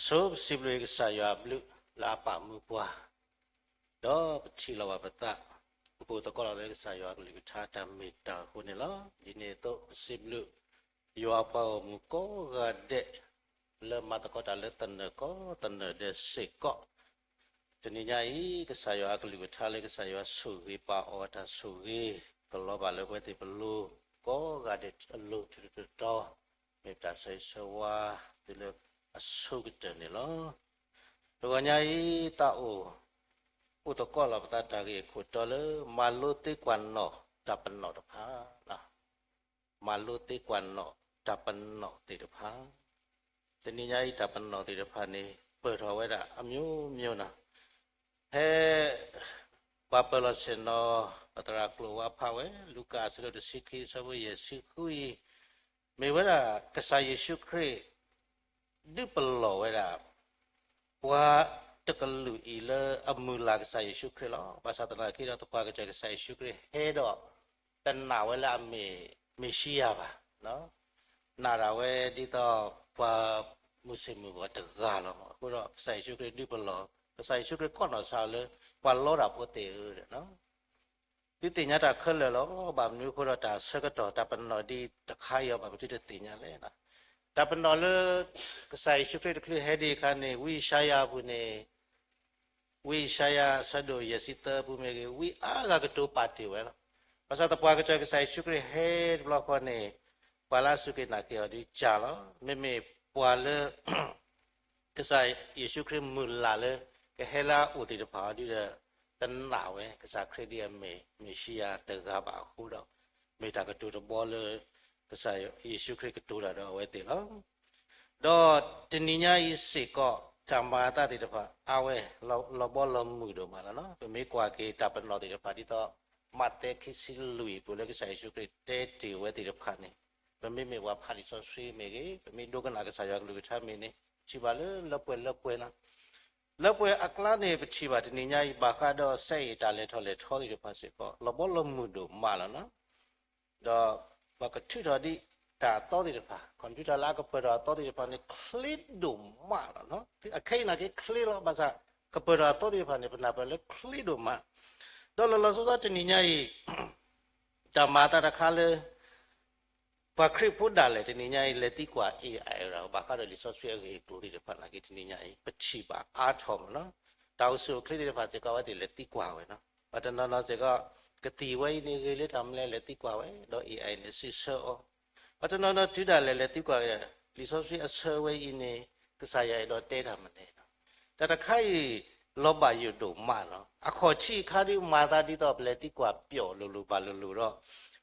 ဆိပစံးဘျုးကစၢ်ယွၤအဘျုးလၢအပာ်မူပှၤ, ဒီးပထံၣ်လိာ်ဘၣ်ပသး, ပအိၣ်သကိးလီၤလၢကစၢ်ယွၤအကလုၢ်ကထါတၢ်မ့ၢ်တၢ်အဃိန့ၣ်လီၤ. ဒ်န့ၣ်အသိး ပစံးဘျုးယွၤအပှၤဂီၢ်မုၢ်ကိးဂၤဒဲး လၢမၤသကိးတၢ်လၢသနၢၣ်ကိးသနၢၣ်ဒဲးစ့ၢ်ကီး, တနံၤညါအံၤ ကစၢ်ယွၤအကလုၢ်ကထါလၢကစၢ်ယွၤဆိၣ်ဂ့ၤပာ်အီၤအတၢ်ဆိၣ်ဂ့ၤ ကလီၤဘၣ်လၢပဝဲသ့ၣ်ပလိၤ ကိးဂၤဒဲးအလိၤ တုၤတတီၤတီၤ, မ့ၢ်ပတၢ်ဆၢဂ့ၤဆၢဝါသုလၢအဆိကတၢၢ်န့ၣ်လီၤ. တဂီၤညါအံၤ သးအိၣ် အိၣ်သကိးလီၤပသးတၢ်ဂ့ၢ်အခိၣ်တီလၢ မၤလိသ့ကွၢ်နီၣ်တၢ်ပနီၣ်တဖၣ်, မၤလိသ့ကွၢ်နီၣ်တၢ်ပနီၣ်သ့ၣ်တဖၣ်, တနံၤညါအံၤတၢ်ပနီၣ်သ့ၣ်တဖၣ်န့ၣ် ပၢၢ်ထီၣ်ဝဲဒၣ်အမျိုးမျိုးနီၤ, ဖဲ ပှၤပၢၢ်လီၤဆ့ၣ်နီၤ ပသရၣ်ကျိၤဝါဖးဝဲ လူၤကၣ်အဆၢဒိၣ်တဆံခံ အဆၢဖိယဲၢ်ဆံဃုအံၤ, မ့ၢ်ဝဲဒၣ်ကစၢ်ယ့ၣ်ၡူးခရံာ် ဒုးပလီၢ်ဝဲဒၣ် ပှၤတကလုာ်အံၤလၢအမုၢ်လၢ်ကစၢ်ယ့ၣ်ၡူးခရံာ်လီၤ. ဘၣ်ဆၣ်သနာ်က့ဒီး သပှၢ်ကတၢၢ်ကစၢ်ယ့ၣ်ၡူးခရံာ်ဟဲဒီး တနာ်ဝဲလၢအမ့ၢ်မ့ၤၡံယၤဘၣ်, နာ်ဒၣ်ဝဲဒ်သိးပှၤမုၢ်ဆ့ၣ်မုၢ်ဂီၤတဂၤလီၤ. အဃိဒီးကစၢ်ယ့ၣ်ၡူးခရံာ်ဒုးပလီၢ်, ကစၢ်ယ့ၣ်ၡူးခရံာ်ကိးနီၣ်ဆါအီၤလၢ ပှၤလီတၢ်ဖိသ့ၣ်ဧၢ, သုသ့ၣ်ညါတၢ်ခဲလၢာ်လီၤ. ဘၣ်မနုၤအဃိဒီးတၢ်ဆၢကတီၢ်တၢ်ပနီၣ်ဒ်တခါအံၤအီၤ ဘၣ်မနုၤသုတသ့ၣ်ညါလဲၣ်. တၢ်ပနီၣ်လၢ ကစၢ်ယ့ၣ်ၡူးခရံာ်တချုးဟဲဒံးအခါန့ၣ် ဝံယၡါယၤအပူၤန့ၣ်, ဝံယၡါယၤအဆၢဒိၣ်ယဲၢ်ဆံသၢအပူၤမ့ၢ်ဂ့ၤ, ဝံအါဂၤကတိၤပာ်တ့ၢ်ဝဲလီၤ. ဘၣ်ဆၣ်သပှၢ်ကတၢၢ်ကစၢ်ယ့ၣ်ၡူးခရံာ်ဟဲတဘျီဃီန့ၣ် ပှၤလၢအစူၢ်က့ၤနာ်က့ၤအီၤဒ်ကၢ်လီၤ. မ့မ့ၢ်ပှၤလၢ ကစၢ်ယ့ၣ်ၡူးခရံာ်မုၢ်လၢ်လၢ ကဟဲလၢအအိၣ်သ့ၣ်တဖၣ်အီၤဒ်ဒီး တနာ်ဝဲ ကစၢ်ခရံာ်ဒ်အမ့ၢ်မ့ၤၡံယၤတဂၤဘၣ်အဃိဒီး မ့ၢ်တၢ်ကတိၤတဘီလၢ ကစၢ်ယ့ၣ်ၡူးခရံာ်ကတိၤတၢ်ဒီးအဝဲသ့ၣ်လီၤ. ဒီးတနံၤညါအံၤစ့ၢ်ကီး တၢ်မၤအသးသ့ၣ်တဖၣ် အါဝဲ လီၤဘီလီၤမုၢ်ဒိၣ်မးလီၤနီၤ. ပမ့ၢ်ကွၢ်က့ၤတၢ်ပနီၣ်သ့ၣ်တဖၣ်ဒ်သိး မးသဲခံဆံလွံၢ်အပူၤလၢ ကစၢ်ယ့ၣ်ၡူးခရံာ်တဲတ့ၢ်ဝဲသ့ၣ်တဖၣ်န့ၣ်, ပမ့မ့ၢ်ပှၤဖးလံာ်စီဆှံမ့ၢ်ဂ့ၤ, ပမ့ၢ်ဒိကနၣ်ကစၢ်ယွၤကလုၢ်ကထါမ့ၢ်န့ၣ် ထံၣ်ဘၣ်လၢလၢပှဲၤလၢပှဲၤလီၤ. လၢပှဲၤအကျါန့ၣ် ပထံၣ်ဘၣ်တနံၤညါအံၤ ဘၣ်ဃးဒီးစဲအ့ၣ်တၢ်လဲၤထီၣ်လဲၤထီသ့ၣ်တဖၣ်စ့ၢ်ကီး လီၤဘီလီၤမုၢ်ဒိၣ်မးလီၤနီၤ. ဒီးပှၤကထုးထီၣ်ဒံးတၢ်အသီသ့ၣ်တဖၣ်, computer လၢအကပၢၢ်ထီၣ်အသီသ့ၣ်တဖၣ်န့ၣ် ချ့ဒိၣ်မးလီၤနီၤ. အခဲအံၤနာ်က့ချ့လီၤ, ဘၣ်ဆၣ်ကပၢၢ်ထီၣ်အသီသ့ၣ်တဖၣ်န့ၣ် ပနၢ်ပၢၢ်လၢချ့ဒိၣ်မး. ဒီးလီၤလီၤဆီဆီတနံၤညါအံၤ တၢ်မၤအသးတခါလၢ ပှၤခရံာ်ဖိဒၣ်လဲာ်တနံၤညါအံၤ လဲၤသံကွၢ် AI ဒီး ဘၣ်ဃးဒီးလံာ်စီဆှံအဂ့ၢ်အကျိၤသ့ၣ်တဖၣ်နာ်က့ တနံၤညါအံၤ ပထံၣ်ဘၣ်အါထီၣ်မးနီၤ. တၢ်အိၣ်ဆူၣ်အိၣ်ချ့သ့ၣ်တဖၣ်စ့ၢ်ကီး အဝဲသ့ၣ်လဲၤသံကွၢ်ဝဲနီၤ. ပှၤတနီၤနီၤစ့ၢ်ကီး ကသံၣ်ဝဲအံၤန့ၣ် ဂ့ၤလၢတၢ်မနုၤလဲၣ် လဲၤသံကွၢ်ဝဲ ဒီး AI န့ၣ် စံးဆၢအီၤ. ပှၤတနီၤနီၤတုၤဒၣ်လဲာ်လဲၤသံကွၢ် လံာ်စီဆှံအဆၢဝဲအံၤန့ၣ် ကစၢ်ယွၤအဲၣ်ဒိးတဲတၢ်မနုၤလဲၣ်. တၢ်တခါအံၤ လီၤဘၣ်ယိၣ်ဒိၣ်မးလီၤ. အခီၣ်ထံးအခါဒုးမၤသးဒ်သိးပလဲၤသံကွၢ်ပျီၣ်လိၤလိၤဘၣ်လိၤလိၤဒီး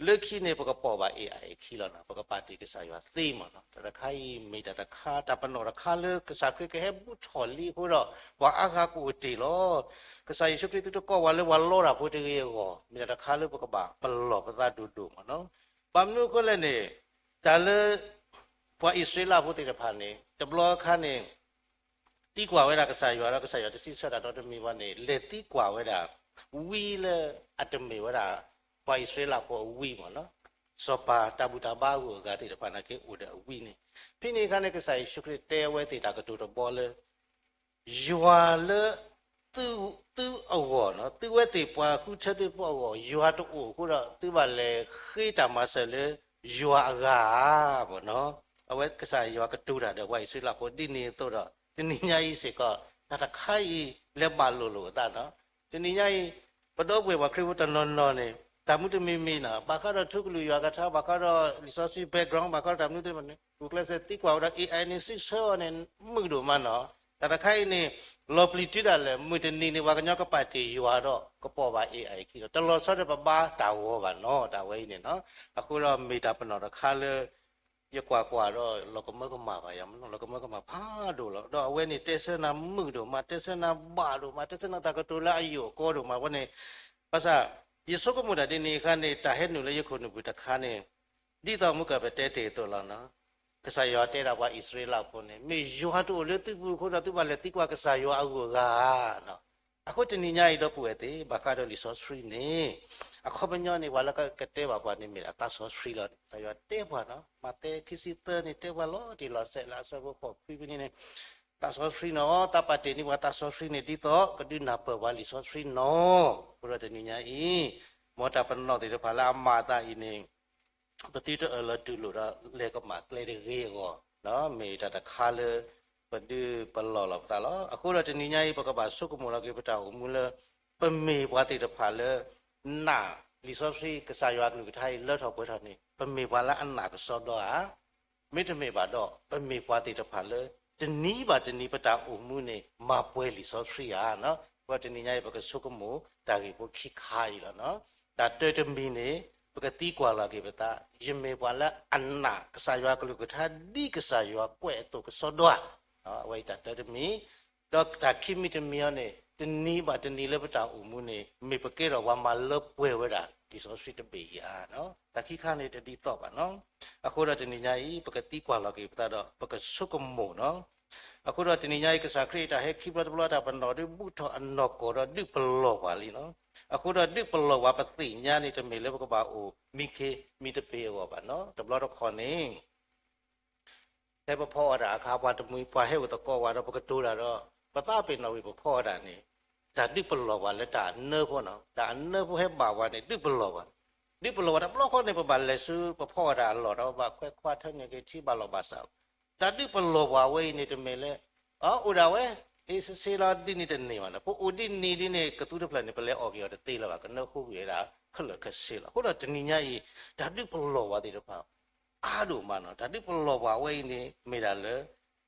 လၢခံန့ၣ် ပကပိာ်ဘၣ် AI အခံလီၤနီၤ. ပကပာ်တ့ၢ်ကစၢ်ယွၤသ့မးနီၤ. တၢ်တခါအံၤမ့ၢ်တၢ်တခါ တၢ်ပနီၣ်တခါလၢကစၢ်ခရံာ်ကဟဲဘူးထီၣ်လံအဃိဒီး ပှၤအါဂၤကအိၣ်တ့ၢ်လီၤ. ကစၢ်ယ့ၣ်ၡူးခရံာ်သုတကိးပှၤလၢပှၤလီတၢ်ဖိတဂ့ၤအဂီၢ် မ့ၢ်တၢ်တခါလၢပကဘၣ်ပလီၢ်ပသးဒိၣ်ဒိၣ်မးနီၤ. ဘၣ်မနုၤအဃိလဲၣ်န့ၣ် တၢ်လၢ ပှၤအံၣ်စရ့လးဖိသ့ၣ်တဖၣ်န့ၣ် တဘျီအခါန့ၣ် သံကွၢ်ဝဲဒၣ်ကစၢ်ယွၤဒီး ကစၢ်ယွၤတစံးဆၢတၢ်ဒီးတမံၤဘၣ်န့ၣ် လဲၤသံကွၢ်ဝဲဒၣ် ဝံလၢအတမ့ၢ်ဝဲဒၣ် ပှၤအံၣ်စရ့လးဖိအဝံမးနီၤ. စီၤပၤတၢ်ဘူၣ်တၢ်ဘါအဂုၤအဂၤသ့ၣ်တဖၣ်နာ်က့အိၣ်ဒီးအဝံန့ၣ်. ဖဲန့ၣ်အခါန့ၣ် ကစၢ်ယ့ၣ်ၡူးခရံာ်တဲအဝဲသ့ၣ်တၢ်ကတိၤတဘီလၢ ယွၤလၢ သုအဂီၢ်နီၤ, သုဝဲသ့ၣ်ပှၤဃုထၢသ့ၣ်တဖၣ်အဂီၢ် ယွၤတအိၣ်အဃိဒီး သုဘၣ်လဲၤဃ့တၢ်မၤစၢၤလၢယွၤအဂၤဧါ မးနီၤ. အဝဲကစၢ်ယွၤကတိၤတၢ်ဒီးပှၤအံၣ်စရ့လးဖိဒ်န့ၣ်အသိးဒီး တနံၤညါအံၤစ့ၢ်ကီး တၢ်တခါအံၤလဲၤဘၣ်လိာ်လိာ်အသးနီၤ. တနံၤညါအံၤ ပဒီပုၢ်ဝဲၢ်ပှၤခရံာ်ဖိတနီၤနီၤန့ၣ် တၢ်မုၢ်တမံၤမံၤနီၤ ဘၣ်ဃးဒီးထူကလုာ်ယွၤကထါ ဘၣ်ဃးဒီးလံာ်စီဆှံ background ဘၣ်ဃးဒီးတၢ်မနုၤတမံၤန့ၣ် ဂုာ်ကျဲးစၢးသံကွၢ်ဝဲဒီး AI န့ၣ် စံးဆၢအီၤန့ၣ် မုာ်ဒိၣ်မးနီၤ. တၢ်တခါအံၤန့ၣ် လီၤပျံၤတုၤဒၣ်လဲာ် မုၢ်တနံၤန့ၣ် ပှၤကညီကပာ်တ့ၢ်ယွၤဒီး ကပိာ်ဘၣ် AI အခံဒီး တလီၤဆီဒီးပဘါတၢ်ဂီၤဘၣ်နီၤ တၢ်ဝဲအံၤန့ၣ်နီၤ. အဃိဒီးမ့ၢ်တၢ်ပနီၣ်တခါလၢ ယကွၢ်ကွၢ်ဒီး လီၤကမၢကမၣ်ဘၣ်ယၤမးနီၤ, လီၤကမၢကမၣ်ဖးဒိၣ်လီၤ. ဒီးအဝဲန့ၣ်တဲဆၢနၤမုာ်ဒိၣ်မး, တဲဆၢနၤဘၣ်ဒိၣ်မး, တဲဆၢနၤတၢ်ကတိၤလၢအယိာ်အကီဒိၣ်မးဝဲန့ၣ်, ဘၣ်ဆၣ် ယဆိကမိၣ်ဒၣ်ဒ်န့ၣ်အခါန့ၣ် တၢ်ဟဲနုာ်လၢယခိၣ်နူာ်ပူၤတခါန့ၣ် ဒ်သိးမုၢ်ကၢၢ်ပတဲတ့ၢ်အသိးလီၤနီၤ. ကစၢ်ယွၤတဲဒၣ်ပှၤအံၣ်စရ့လးဖိန့ၣ် မ့ၢ်ယွၤတအိၣ်လၢသုပူၤအဃိဒီး သုဘၣ်လဲၤသံကွၢ်ကစၢ်ယွၤအဂုၤအဂၤဧါနီၤ. အဃိတနံၤညါအံၤဒီပုၢ်ဝဲၢ်သ့ၣ် ဘၣ်ဃးဒီးလံာ်စီဆှံန့ၣ် အခီပညီန့ၣ် ပှၤလၢကတဲဘၣ်ပှၤန့ၣ်မ့ၢ်ဒၣ်သးစီဆှံလီၤ. ကစၢ်ယွၤတဲပှၤနီၤ, မးသဲခံဆံသၢန့ၣ် တဲပှၤလီၤတံၢ်လီၤဆဲးလၢအဆၢဖိဃိးခွံဖဲန့ၣ်န့ၣ် သးစီဆှံနီၤ, သးပာ်တ့ၢ်န့ၢ်ပှၤသးစီဆှံန့ၣ် ဒ်သိးကဒုးနၢ်ပၢၢ်ပှၤလံာ်စီဆှံနီၤ. အဃိဒီးတနံၤညါအံၤ, မ်တၢ်ပနီၣ်သ့ၣ်တဖၣ်လၢအမၤအသးအံၤန့ၣ် ပသုတအၢၣ်လီၤတူၢ်လိာ်ဒီးလဲၤကမၣ်ကျဲတဂ့ၤအဂီၢ်, မ့ၢ်တၢ်တခါလၢပဒုးပလီၢ်လီၤပသးလီၤ. အဃိဒီးတနံၤညါအံၤ ပကဘၣ်ဆိကမိၣ်လီၤက့ၤပတၢ်အိၣ်မူလၢ ပမ့ၢ်ပှၤသ့ၣ်တဖၣ်လၢ နာ်လံာ်စီဆှံ ကစၢ်ယွၤအကလုၢ်ကထါအံၤလၢထီၣ်ပှဲၤထီၣ်န့ၣ် ပမ့ၢ်ပှၤလၢအနာ်ကစီဒီဧါ, မ့တမ့ၢ်ဘၣ်ဒီး ပမ့ၢ်ပှၤသ့ၣ်တဖၣ်လၢ တနံၤဘၣ်တနံၤပတၢ်အိၣ်မူန့ၣ် မၤပှဲၤလံာ်စီဆှံဧါ. အဃိတနံၤညါအံၤ ပကဆိကမိၣ်တၢ်ဂ့ၢ်ဖိခံခါအံၤလီၤ. တၢ်တၢတမံၤန့ၣ် ပကသံကွၢ်လီၤက့ၤပသး, ယမ့ၢ်ပှၤလၢအနာ်ကစၢ်ယွၤအကလုၢ်ကထါ ဒ်ကစၢ်ယွၤကွဲးအသိးကစီဒီဧါ. အဝဲအံၤတၢ်တၢတမံၤ, ဒီးတၢ်ခံမံၤတမံၤအံၤန့ၣ် တနံၤဘၣ်တနံၤလၢပတၢ်အိၣ်မူန့ၣ် မ့ၢ်ပကဲထီၣ်ပှၤမၤလၢပှဲၤဝဲဒၣ်လံာ်စီဆှံတဘ့ၣ်ဧါ. တၢ်ခံခါန့ၣ်တဒ်သိးဘၣ်နီၤ. အဃိဒီးတနံၤညါအံၤ ပကသံကွၢ်လီၤက့ၤပသးဒီး ပကဆိကမိၣ်နီၤ. အဃိဒီးတနံၤညါအံၤ ကစၢ်ခရံာ်အတၢ်ဟဲခံဘျီတဘျီ တၢ်ပနီၣ်ဒုးဘူးထီၣ်အနီၢ်ကီၢ်ဒီးဒုးပလီၢ်ပှၤလံနီၤ. အဃိဒီးဒုးပလီၢ်ပှၤပသ့ၣ်ညါန့ၣ် တမ့ၢ်လၢပကဘၣ်အိၣ်မံခ့မံသပ့ၤအဂီၢ်ဘၣ်နီၤ. တဘျီတခီၣ်န့ၣ် ဖဲပဖီအီၣ်တၢ်အခါ ပှၤတမှံၤ ပှၤဟဲအိၣ်သကိးဝဲဒီး ပကတိၤတၢ်ဒီး ပသးပ့ၤနီၣ်ဝံၤပဖီအီၣ်တၢ်န့ၣ် တၢ်ဒုးပလီၢ်ပှၤလၢတၢ်အနၢဖိနီၤ. တၢ်အနၢဖိဟဲဘၣ်ပှၤန့ၣ် ဒုးပလီၢ်ပှၤ, ဒုးပလီၢ်ပှၤတဘျီဃီန့ၣ် ပဘၣ်လဲၤဆူပဖီအီၣ်တၢ်အလီၢ်ဒီး ပဘၣ်ခွဲးခွါထၢနုာ်က့ၤထံ ဘၣ်လီၢ်ဘၣ်စးလီၤ. တၢ်ဒုးပလီၢ်ပှၤဝဲအံၤန့ၣ် တမ့ၢ်လၢ အိၣ်ဒၣ်ဝဲ အ့စ့စ့လီၤ ဒ်န့ၣ်တန့ၢ်ဘၣ်နီၤ. ပအိၣ်ဒ်န့ၣ်ဒ်န့ၣ် ကသူတဖျၢၣ်န့ၣ် ပလဲၤအီၣ်က့ၤအီၤတသ့လၢၤဘၣ်, ကနၢဃုကွံာ်ဝဲဒၣ်ခဲလၢာ်ခဲဆ့လီၤ. အဃိဒီးတနံၤညါအံၤ တၢ်ဒုးပလီၢ်ပှၤသ့ၣ်တဖၣ် အါဒိၣ်မးနီၤ. တၢ်ဒုးပလီၢ်ပှၤဝဲအံၤန့ၣ် မ့ၢ်ဒၣ်လၢ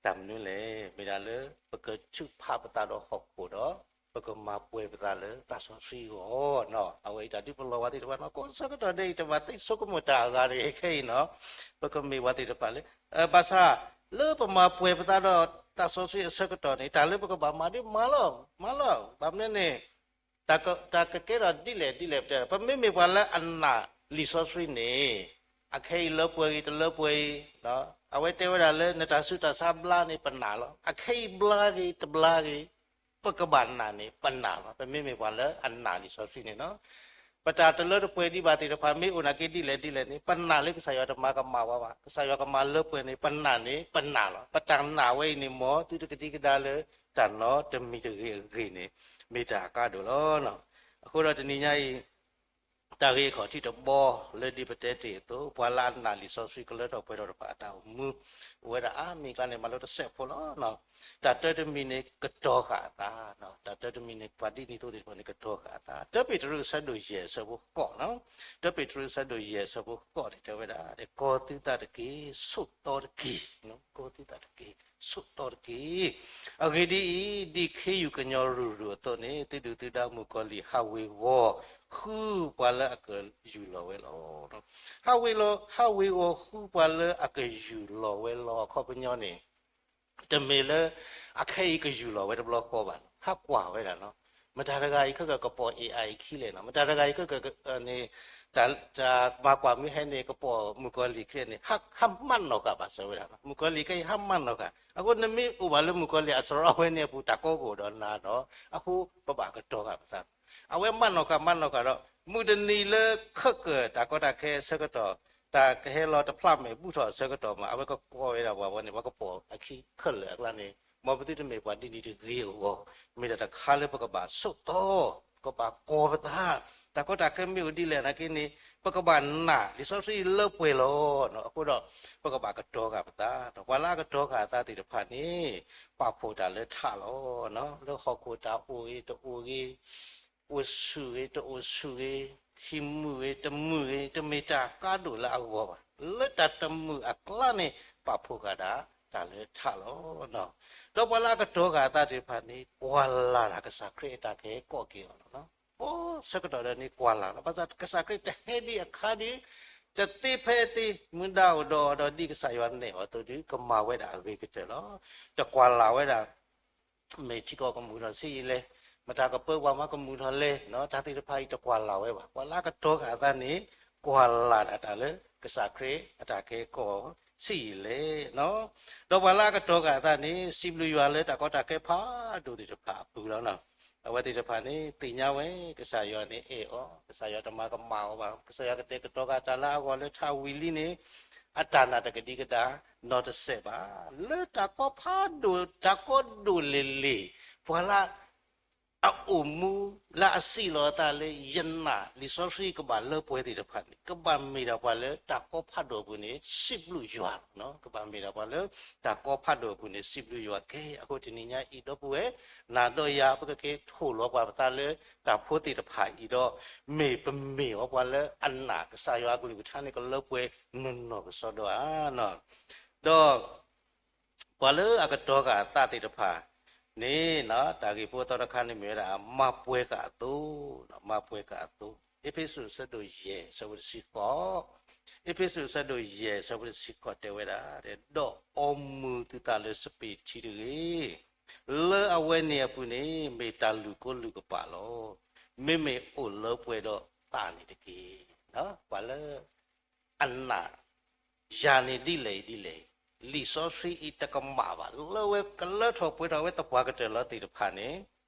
တၢ်မနုၤလဲၣ်, မ့ၢ်ဒၣ်လၢ ပကထုးဖးပသးဒီးဟီၣ်ခိၣ်ဒီး ပကမၤပှဲၤပသးလၢသးစီဆှံအဂီၢ်နီၤ. အဝဲအံၤတၢ်ဒုးပလီၢ်ပှၤသ့ၣ်တဖၣ်နီၤ. ကိးဆၢကတီၢ်ဒဲးအံၤ တဘၣ်သ့ၣ်ဆိကမိၣ်တၢ်အဂၤတဂ့ၤခဲအံၤနီၤ. ပကမ့ၢ်ပှၤသ့ၣ်တဖၣ်လၢ ဘၣ်ဆၣ် လၢပမၤပှဲၤပသးဒီးသးစီဆှံအဆၢကတီၢ်န့ၣ် တၢ်လၢပကဘၣ်မၤဒ်မၤလီၤ, မၤလီၤ. ဘၣ်မနုၤန့ၣ် တၢ်ကကဲထီၣ်ဒ်လဲၣ်ဒ်လဲၣ်ပတဲဒီး ပမ့မ့ၢ်ပှၤလၢအနာ်လံာ်စီဆှံန့ၣ် အခဲအံၤလၢပှဲၤဂ့ၤ တလၢပှဲၤဂ့ၤ, အဝဲတဲဝဲဒၣ်လၢ နတၢ်ဆူးတၢ်ဆါဘျါန့ၣ် ပနာ်လီၤ. အခဲအံၤဘျါဂ့ၤ တဘျါဂ့ၤ, ပကဘၣ်နာ်န့ၣ် ပနာ်လီၤ. ပမ့မ့ၢ်ပှၤလၢအနာ်လံာ်စီဆှံန့ၣ်နီၤ. ပတၢ်တလၢတပှဲၤဒံးဘၣ်သ့ၣ်တဖၣ် မ့ၢ်အိၣ်နာ်က့ဒ်လဲၣ်ဒ်လဲၣ်န့ၣ် ပနာ်လၢကစၢ်ယွၤတမၤကမၣ်ဝဲဘၣ်. ကစၢ်ယွၤကမၤလၢပှဲၤန့ၣ် ပနာ်န့ၣ် ပနာ်လီၤ. ပတၢ်နာ်ဝဲအံၤန့ၣ် မ်သုတကဒံကဒါလၢတၢ်နီတမံၤတဂ့ၤအဂ့ၢ်န့ၣ် မ့ၢ်တၢ်အကါဒိၣ်လီၤ. အဃိဒီးတနံၤညါအံၤ တၢ်ဂ့ၢ်အခီၣ်ထံးတဘီလၢဒ်ပတဲတ့ၢ်အသိး ပှၤလၢအနာ်လံာ်စီဆှံကလၢထီၣ်ပှဲၤထီၣ်တဖၣ်အတၢ်အိၣ်မူ အိၣ်ဝဲဒၣ်အါမံၤအကျါန့ၣ် မၤလိတစဲးဖိလီၤ. တၢ်တၢတမံၤန့ၣ် ကတီၤဃာ်အသး, တၢ်တၢတမံၤန့ၣ် ပှၤဒ်န့ၣ်အသိးသ့ၣ်တဖၣ်န့ၣ် ကတီၤဃာ်အသး. တၢပ့းတရူးအဆၢဒိၣ်ယဲၢ်အဆၢဖိဃိးနီၤ, တၢပ့းတရူးအဆၢဒိၣ်ယဲၢ်အဆၢဖိဃိးန့ၣ် တဲဝဲဒၣ် ကီၤသုသးတက့ၢ်, ဆိးသီတက့ၢ်, ကီၤသုသးတက့ၢ်, ဆိးသီတက့ၢ်. အဂ့ၢ်ဒ်အံၤ, ဒ်ခ့ယုၢ်ကညီၤရုၢ်ရုၢ်အသိးန့ၣ် သုဒုၣ်သုဒါမုၣ်ကီၤလံၢ်ဟးဝ့ၤဝီၤ ဃုပှၤလၢအကယူၢ်လီၤဝဲလီၤ. ဟးဝ့ၤလီၤ, ဟးဝ့ၤဝီၤဃုပှၤလၢအကယူၢ်လီၤဝဲလီၤ. အခီပညီန့ၣ် တမ့ၢ်လၢ အခဲအံၤကယူၢ်လီၤဝဲတဘျီဃီဘၣ်, ဟးကွၢ်ဝဲဒၣ်နီၤ. မတၤတဂၤအံၤခဲကကပိာ် AI အံၤခံလဲၣ်နီၤ, မတၤတဂၤအံၤခဲက န့ၣ် တၢ်မၤကွၢ်မ့ၢ်ဟဲန့ၣ် ကပိာ်မုၣ်ကီၤလံၢ်ခံလဲၣ်န့ၣ် ဟးမၢနီၢ်ဃာ်ဘၣ်စၢၤဝဲဒၣ်နီၤ. မုၣ်ကီၤလံၢ်ခဲအံၤဟးမၢနီၢ်ဃာ်. အဃိနမ့ၢ်အိၣ်ဘၣ်လၢမုၣ်ကီၤလံၢ်အစရီဝဲန့ၣ်အပူၤ တၢ်ကီကအိၣ်ဒီးနၤဒီး အဃိပဘၣ်ကတီၤဃာ်ပသး. အဝဲမၢနီၢ်ဃာ် မၢနီၢ်ဃာ်ဒီး မုၢ်တနံၤလၢခဲကတၢၢ်တၢ်ကီတၢ်ခဲအဆၢကတီၢ် တၢ်ကဟဲလီၤတဖျးမဲာ်ဘူးထီၣ်အဆၢကတီၢ်မး အဝဲကကိးဝဲဒၣ်ပှၤဝဲန့ၣ် ပှၤကပိာ်အခံခဲလၢာ်အကျါန့ၣ် မ်ပသုတမ့ၢ်ပှၤဒ်န့ၣ်တဂ့ၤအဂီၢ်, မ့ၢ်တၢ်တခါလၢပကဘၣ်ဆိးသီ, ပကဘၣ်ကီၤပသး, တၢ်ကီတၢ်ခဲမ့ၢ်အိၣ်ဒ်လဲၣ်နာ်က့န့ၣ် ပကဘၣ်နာ်လံာ်စီဆှံလၢပှဲၤလီၤ. အဃိဒီး ပကဘၣ်ကတီၤဃာ်ပသး, ပှၤလၢအကတီၤဃာ်အသးသ့ၣ်တဖၣ်န့ၣ် ပာ်ဖှိၣ်တၢ်လၢထးလီၤ. လၢဟီၣ်ခိၣ်တၢ်အိၣ်ဂ့ၤတအိၣ်ဂ့ၤ အိၣ်ဆူၣ်ဂ့ၤ တအိၣ်ဆူၣ်ဂ့ၤ, ဟံးမုာ်ဂ့ၤ တမုာ်ဂ့ၤ, တမ့ၢ်တၢ်ကါဒိၣ်လၢအဂီၢ်ဘၣ်. လၢတၢ်တမုာ်အကျါန့ၣ် ပာ်ဖှိၣ်ဃာ်ဒၣ်တၢ်လၢထးလီၤ. ဒီးပှၤလၢအကတီၤဃာ်အသးသ့ၣ်တဖၣ်န့ၣ် ကွၢ်လၢ်ဒၣ်ကစၢ်ခရံာ်အတၢ်ကဟဲကိးက့ၤအီၤလီၤ. အိၣ်ဆၢကတီၢ်ဒီးန့ၣ်ကွၢ်လၢ်လီၤ. ဘၣ်ဆၣ်ကစၢ်ခရံာ်တဟဲဒ်အခါဒ် တသ့ဖဲအသ့ မူဒါအိၣ်ဒီးအီၤဒီးဒ်ကစၢ်ယွၤနဲၣ်အီၤအသိးဒီး ကမၤဝဲဒၣ်အဂ့ၤကတၢၢ်လီၤ. တကွၢ်လၢ်ဝဲဒၣ် မ့ၢ်ထံကီၢ်ကမုာ်ထီၣ်ဆံးယံာ်လဲၣ်, မတၤကပၢပှၤမၤကမုာ်ထီၣ်လဲၣ်, တၢ်သ့ၣ်တဖၣ်အံၤတကွၢ်လၢ်ဝဲဘၣ်. ပှၤလၢအကတီၤဃာ်အသးန့ၣ် ကွၢ်လၢ်ဒၣ်တၢ်လၢကစၢ်ခရံာ်အတၢ်ကဟဲကိးဆံးယံာ်လဲၣ်. ဒီးပှၤလၢအကတီၤဃာ်အသးန့ၣ် စံးဘျုးယွၤလၢတၢ်ကီတၢ်ခဲဖးဒိၣ်သ့ၣ်တဖၣ်အပူၤလီၤ. အဝဲသ့ၣ်တဖၣ်န့ၣ် သ့ၣ်ညါဝဲ ကစၢ်ယွၤန့ၣ်အဲၣ်အီၤ, ကစၢ်ယွၤတမၤကမၣ်အီၤဘၣ်. ကစၢ်ယွၤကတဲာ်ကတီၤဃာ်တၢ်လၢအဂီၢ်လၢထးဝံၤလံန့ၣ် အတၢ်နာ်တကဒံကဒါ နီတစဲးဘၣ်. လၢတၢ်ကီဖးဒိၣ် တၢ်ကီဒိၣ်လ့ၤလ့ၤ ပှၤလၢ အအိၣ်မူ လၢအစံးလီၤအသးလၢ ယနာ်လံာ်စီဆှံကဘၣ်လၢပှဲၤသ့ၣ်တဖၣ်န့ၣ် ကဘၣ်မ့ၢ်ဒၣ်ပှၤလၢတၢ်ကီဖးဒိၣ်အပူၤန့ၣ် စံးဘျုးယွၤလီၤ. ကဘၣ်မ့ၢ်ဒၣ်ပှၤလၢ တၢ်ကီဖးဒိၣ်အပူၤန့ၣ် စံးဘျုးယွၤကဲ. အဃိတနံၤညါအံၤ ဒီပုၢ်ဝဲၢ် နၤဒီးယၤ ပကက့ၤထိၣ်လီၤပှၤပသးလၢ တၢ်ဖိသ့ၣ်တဖၣ်အံၤဒီး မ့ၢ်ပမ့ၢ်အီၤပှၤလၢအနာ်ကစၢ်ယွၤအကလုၢ်ကထါန့ၣ် ကလၢပှဲၤနီၢ်နီၢ်ကစီဒီဧါ. ဒီး ပှၤလၢအကတီၤဃာ်အသးသ့ၣ်တဖၣ်န့ၣ် တၢ်ဂ့ၢ်ဖိသီတခါန့ၣ်မ့ၢ်ဝဲဒၣ် မၤပှဲၤဃာ်အသိ, မၤပှဲၤဃာ်အသိ. အ့းဖ့းစူး အဆၢဒိၣ်ယဲၢ် အဆၢဖိတဆံဃိး, အ့းဖ့းစူး အဆၢဒိၣ်ယဲၢ် အဆၢဖိတဆံဃိး တဲဝဲဒၣ်, ဒီးအီမူၤသုသးလၢစပံးထံတဂ့ၤ, လၢအဝဲန့ၣ်အပူၤန့ၣ် မ့ၢ်တၢ်လုၢ်ကိလုၢ်ကပာ်လီၤ. မ့မ့ၢ်အိၣ်လၢပှဲၤဒီးသးန့ၣ်တက့ၢ်. ပှၤလၢ အနာ် ယၤန့ၣ်ဒ်လဲၣ်အံၤဒ်လဲၣ်အံၤ, လံာ်စီဆှံအံၤတကမၣ်ဘၣ်, လၢဝဲကလၢထီၣ်ပှဲၤထီၣ်ဝဲသပှၢ်ကတၢၢ်လီၤသ့ၣ်တဖၣ်န့ၣ်,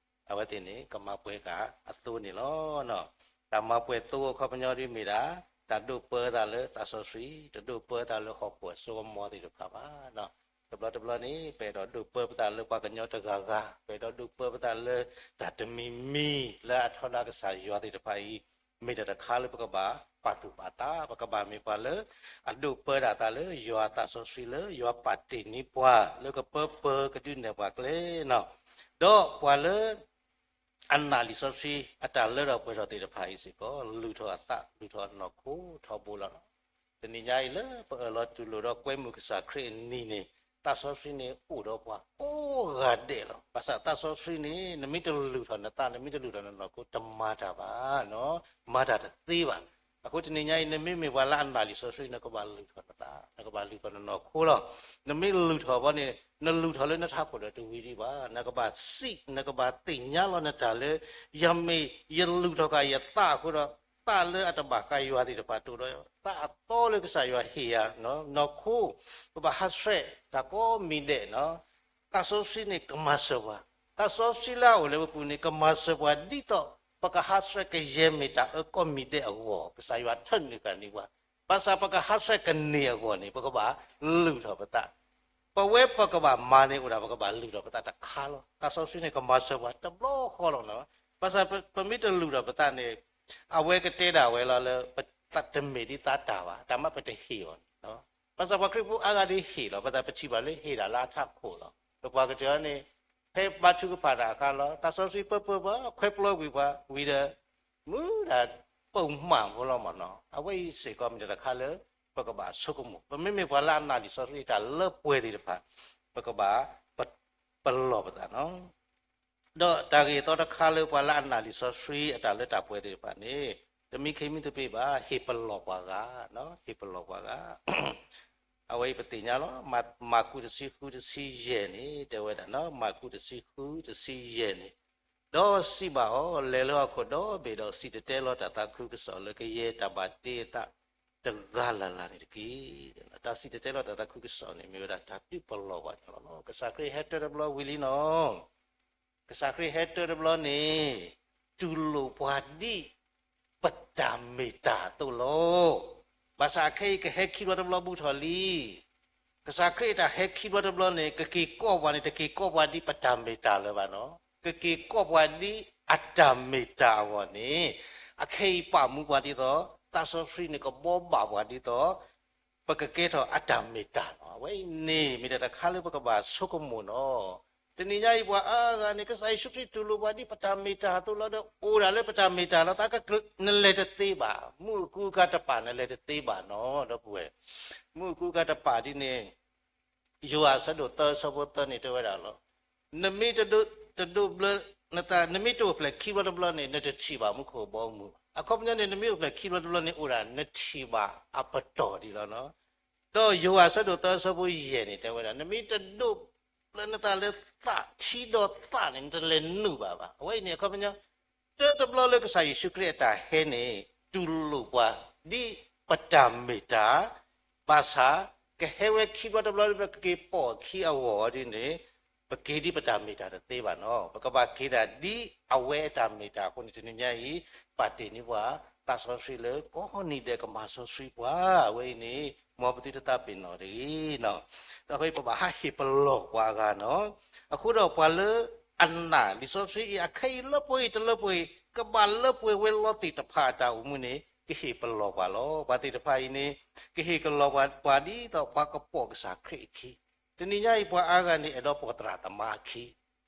အဝဲသ့ၣ်န့ၣ် ကမၤပှဲၤဃာ်အသိန့ၣ်လီၤ. တၢ်မၤပှဲၤသိအခီပညီဒ်မ့ၢ်ဒၣ်, တၢ်ဒိးပၢသးလၢသးစီဆှံ, တဒိးပၢသးလၢဟီၣ်ခိၣ်အစိကမီၤသ့ၣ်တဖၣ်ဘၣ်. တဘျီတဘျီန့ၣ် ပအဲၣ်ဒိးဒိးပၢပသးလၢပှၤကညီတဂၤဂၤ, ပအဲၣ်ဒိးဒိးပၢပသးလၢတၢ်တမံၤမံၤ လၢအထီဒါကစၢ်ယွၤသ့ၣ်တဖၣ်အံၤ, မ့ၢ်တၢ်တခါလၢပကဘၣ်ပာ်သူၣ်ပာ်သး, ပကဘၣ်မ့ၢ်ပှၤလၢ အဒိးပၢဒၣ်သးလၢယွၤသးစီဆှံလၢယွၤပာ်တ့ၢ်န့ၢ်ပှၤ လၢကပၢပၢကဒုးနဲၣ်ပှၤကျဲနီၤ, ဒီးပှၤလၢ အနာ်လံာ်စီဆှံ အတၢ်လၢထီၣ်ပှဲၤထီၣ်သ့ၣ်တဖၣ်အံၤစ့ၢ်ကီး လုၢ်ထီၣ်အသး လုၢ်ထီၣ်အနီၢ်ခိထီဘိလီၤ. တနံၤညါအံၤလၢပအၢၣ်လီၤတူၢ်လိာ်ဒီးကွဲမုာ်ကစၢ်ခရံာ်အနံၤန့ၣ်, သးစီဆှံန့ၣ်အိၣ်ဒီးပှၤကိးဂၤဒဲးလီၤ. ဘၣ်ဆၣ်သးစီဆှံန့ၣ် နမ့ၢ်တလုၢ်ထီၣ်နသး နမ့ၢ်တလုၢ်ထီၣ်နနီၢ်ခိ တမၤတၢ်ဘၣ်, မၤတၢ်တသ့ဘၣ်. အဃိတနံၤညါအံၤ နမ့မ့ၢ်ပှၤလၢအနာ်လံာ်စီဆှံ နကဘၣ်လုၢ်ထီၣ်နသး, နကဘၣ်လုၢ်ထီၣ်နနီၢ်ခိလီၤ. နမ့ၢ်လုၢ်ထီၣ်ဘီန့ၣ် နလုၢ်ထီၣ်လၢနထးခိၣ်ဒီးတဝံၤဒံးဘၣ်. နကဘၣ်စံး, နကဘၣ်သ့ၣ်ညါလီၤနတၢ်လၢ ယမ့ၢ်ယလုၢ်ထီၣ်ဃာ်ယသးအဃိဒီး သးလၢအတဘၣ်ဃးယွၤသ့ၣ်တဖၣ် တအိၣ်ဒီးသးအသီလၢကစၢ်ယွၤဟ့ၣ်ယၤ, နီၢ်ခိ ပဘၣ်ဟးဆှဲးတၢ်ကိးမံၤဒဲးနီၤ. သးစီဆှံန့ၣ်ကမၤစၢၤပှၤ, သးစီဆှံလၢအအိၣ်လၢပပူၤန့ၣ် ကမၤစၢၤပှၤဒ်သိး ပကဟးဆှဲးကယဲၢ်မ့ၢ်တၢ်အၢကိးမံၤဒဲးအဂီၢ် ကစၢ်ယွၤထၢနုာ်ဃာ်န့ၢ်ပှၤ, ဘၣ်ဆၣ်ပကဟးဆှဲးကန့ၢ်အဂီၢ်န့ၣ် ပကဘၣ်လုၢ်ထီၣ်ပသး. ပဝဲပကဘၣ်မၤန့ၣ်အိၣ်ဒၣ် ပကဘၣ်လုၢ်ထီၣ်ပသးတခါလီၤ. သးစီဆှံန့ၣ်ကမၤစၢၤပှၤတဘျီဃီလီၤနီၤ. ဘၣ်ဆၣ်ပမ့ၢ်တလုၢ်ထီၣ်ပသးန့ၣ် အဝဲကတဲဒၣ်ဝဲလီၤလၢ တမ့ၢ်ဒ်သးတၢ်ဘၣ်, တၢ်မ့ၢ်ပတဟ့ၣ်အီၤန့ၣ်လီၤ. ဘၣ်ဆၣ်ပှၤခရံာ်ဖိအါဂၤဒ်ဟ့ၣ်လီၤ, ဘၣ်ဆၣ်ပထံၣ်ဘၣ်လၢဟ့ၣ်ဒၣ်လၢအထးခိၣ်လီၤ. ပပှၤကတၢၢ်န့ၣ် ဖဲဘါထုကဖၣ်တၢ်အခါလီၤ, သးစီဆှံပၢပၢပှၤ ခွဲးပျီကွံာ်ပှၤဝံၤဒီး မူဒါ ပိာ်မၣ်ဖိလီၤမ့ၢ်နီၤ. အဝဲအံၤစ့ၢ်ကီးမ့ၢ်တၢ်တခါလၢ ပကဘၣ်ဆိကမိၣ်, ပမ့မ့ၢ်ပှၤလၢအနာ်လံာ်စီဆှံအတၢ်လၢပှဲၤသ့ၣ်တဖၣ် ပကဘၣ် ပလီၢ်ပသးနီၤ. ဒီးတၢ်ဂ့ၢ်အသီတခါလၢပှၤလၢအနာ်လံာ်စီဆှံအတၢ်လၢတၢ်ပှဲၤသ့ၣ်တဖၣ်န့ၣ် တမံခ့မံသပ့ၤဘၣ်, ဟ့ၣ်ပလီၢ်ပှၤဂၤ, ဟ့ၣ်ပလီၢ်ပှၤဂၤ. အဝဲအံၤပသ့ၣ်ညါလီၤ. မၤကူးတဆံဃုတဆံယဲၢ်န့ၣ် တဲဝဲဒၣ်, မၤကူးတဆံဃုတဆံယဲၢ်န့ၣ်, ဒီးစံးဘၣ်အီၤ, လဲၤလၢဟီၣ်ခိၣ်ဒီဘ့ၣ်ဒီး စံၣ်တဲၤတဲလီၤတၢ်သးခုကစီၣ်လၢကယဲၢ်တၢ်ဘၣ်တ့အသးတဂၤလၢ်လၢ်န့ၣ်တက့ၢ်. တၢ်စံၣ်တဲၤတဲလီၤတၢ်သးခုကစီၣ်န့ၣ် မ့ၢ်ဝဲဒၣ်တၢ်ဒုးပလီၢ်ပှၤန့ၣ်လီၤ. ကစၢ်ခရံာ်ဟဲတၢတဘျီဝံၤလံနီၤ. ကစၢ်ခရံာ်ဟဲတၢတဘျီန့ၣ် တူၢ်လိာ်ပှၤဒ်ပတၢ်မ့ၢ်တၢ်အသိးလီၤ. ဘၣ်ဆၣ်ခဲအံၤကဟဲခံဘျီတဘျီဘူးထီၣ်လံ. ကစၢ်ခရံာ်အတၢ်ဟဲခံဘျီတဘျီန့ၣ် ကက့ၤကိးပှၤန့ၣ် တက့ၤကိးပှၤဒ်ပတၢ်မ့ၢ်တၢ်လၢၤဘၣ်နီၤ. ကက့ၤကိးပှၤဒ်အတၢ်မ့ၢ်တၢ်အဂီၢ်န့ၣ် အခဲအံၤပာ်မူပှၤဒ်သိး သးစီဆှံန့ၣ်ကဘီဘၣ်ပှၤဒ်သိး ပကကဲထီၣ်အတၢ်မ့ၢ်တၢ်လီၤ. အဝဲအံၤန့ၣ် မ့ၢ်တၢ်တခါလၢပကဘၣ်ဆိကမိၣ်နီၤ. တနံၤညါအံၤပှၤအါဂၤန့ၣ် ကစၢ်ယ့ၣ်ၡူးခရံာ်တူၢ်လိာ်ပှၤဒ်ပတၢ်မ့ၢ်တၢ်အသိးလီၤဒီး အိၣ်ဒၣ်လၢပတၢ်မ့ၢ်တၢ်လီၤ. သးကကျၢၤ နလဲၤတသ့ဘၣ်. မုၢ်အကူအကၤတပာ် နလဲၤတသ့ဘၣ်နီၤ ဒီပုၢ်ဝဲၢ်. မုၢ်အကူအကၤတပာ်ဒ်န့ၣ် ယိၤဟၣ်အဆၢဒိၣ်သၢအဆၢဖိသၢန့ၣ် တဲဝဲဒၣ်လီၤ. နမ့ၢ်တဒိး တဒိးဘျၢ နသး နမ့ၢ်တအိၣ်ဖျဲၣ်ခံဘျီတဘျီန့ၣ် နတထံၣ်ဘၣ်မူခိၣ်ဘီမုၢ်ဘၣ်. အခီပညီန့ၣ် နမ့ၢ်အိၣ်ဖျဲၣ်ခံဘျီတဘျီန့ၣ် အိၣ်ဒၣ်နထံၣ်ဘၣ်အပတီၢ်ဒ်လီၤနီၤ. ဒီးယိၤဟၣ်အဆၢဒိၣ်သၢအဆၢဖိယဲၢ်န့ၣ် တဲဝဲဒၣ် နမ့ၢ်တဒိးဘျၢနသးလၢသးထံဒီးသးန့ၣ် နတလဲၤနုာ်ဘၣ်ဘၣ်. အဝဲအံၤန့ၣ် အခီပညီ တၢတဘျီလၢကစၢ်ယ့ၣ်ၡူးခရံာ်အတၢ်ဟဲန့ၣ် တူၢ်လိာ်ပှၤဒ်ပတၢ်မ့ၢ်တၢ်, ဘၣ်ဆၣ် ကဟဲဝဲခံဘျီတဘျီလၢပကက့ၤပိာ်အခံအဂီၢ်ဒ်န့ၣ် ပက့ၤဒ်ပတၢ်မ့ၢ်တၢ်တသ့ဘၣ်နီၤ. ပကဘၣ်က့ၤဒၣ်ဒ်အဝဲအတၢ်မ့ၢ်တၢ်အဃိန့ၣ် တနံၤညါအံၤ ပာ်တ့ၢ်န့ၢ်ပှၤ သးစီဆှံလၢကိးနံၤဒဲးကမၤစီဆှံပှၤ အဝဲအံၤန့ၣ် မ်ပသုတသးပ့ၤနီၣ်တဂ့ၤနီၤ. ဒီးအဃိပဘၣ်ဟးဟ့ၣ်ပလီၢ်ပှၤဂၤနီၤ. အဃိဒီးပှၤလၢအနာ်လံာ်စီဆှံအံၤ အခဲအံၤလၢပှဲၤအံၤတလၢပှဲၤအံၤ ကဘၣ်လၢပှဲၤဝဲလီၤသ့ၣ်တဖၣ်အတၢ်အိၣ်မူန့ၣ် ကဟ့ၣ်ပလီၢ်ပှၤလီၤ. ပှၤသ့ၣ်တဖၣ်အံၤန့ၣ် ကဟ့ၣ်ကလီၢ်ပှၤ ပှၤဒ်သိးပှၤကပိာ်ကစၢ်ခရံာ်အခံ. တနံၤညါအံၤ ပှၤအါဂၤန့ၣ် အဲၣ်ဒိးပိာ်သရၣ်သမါအခံ,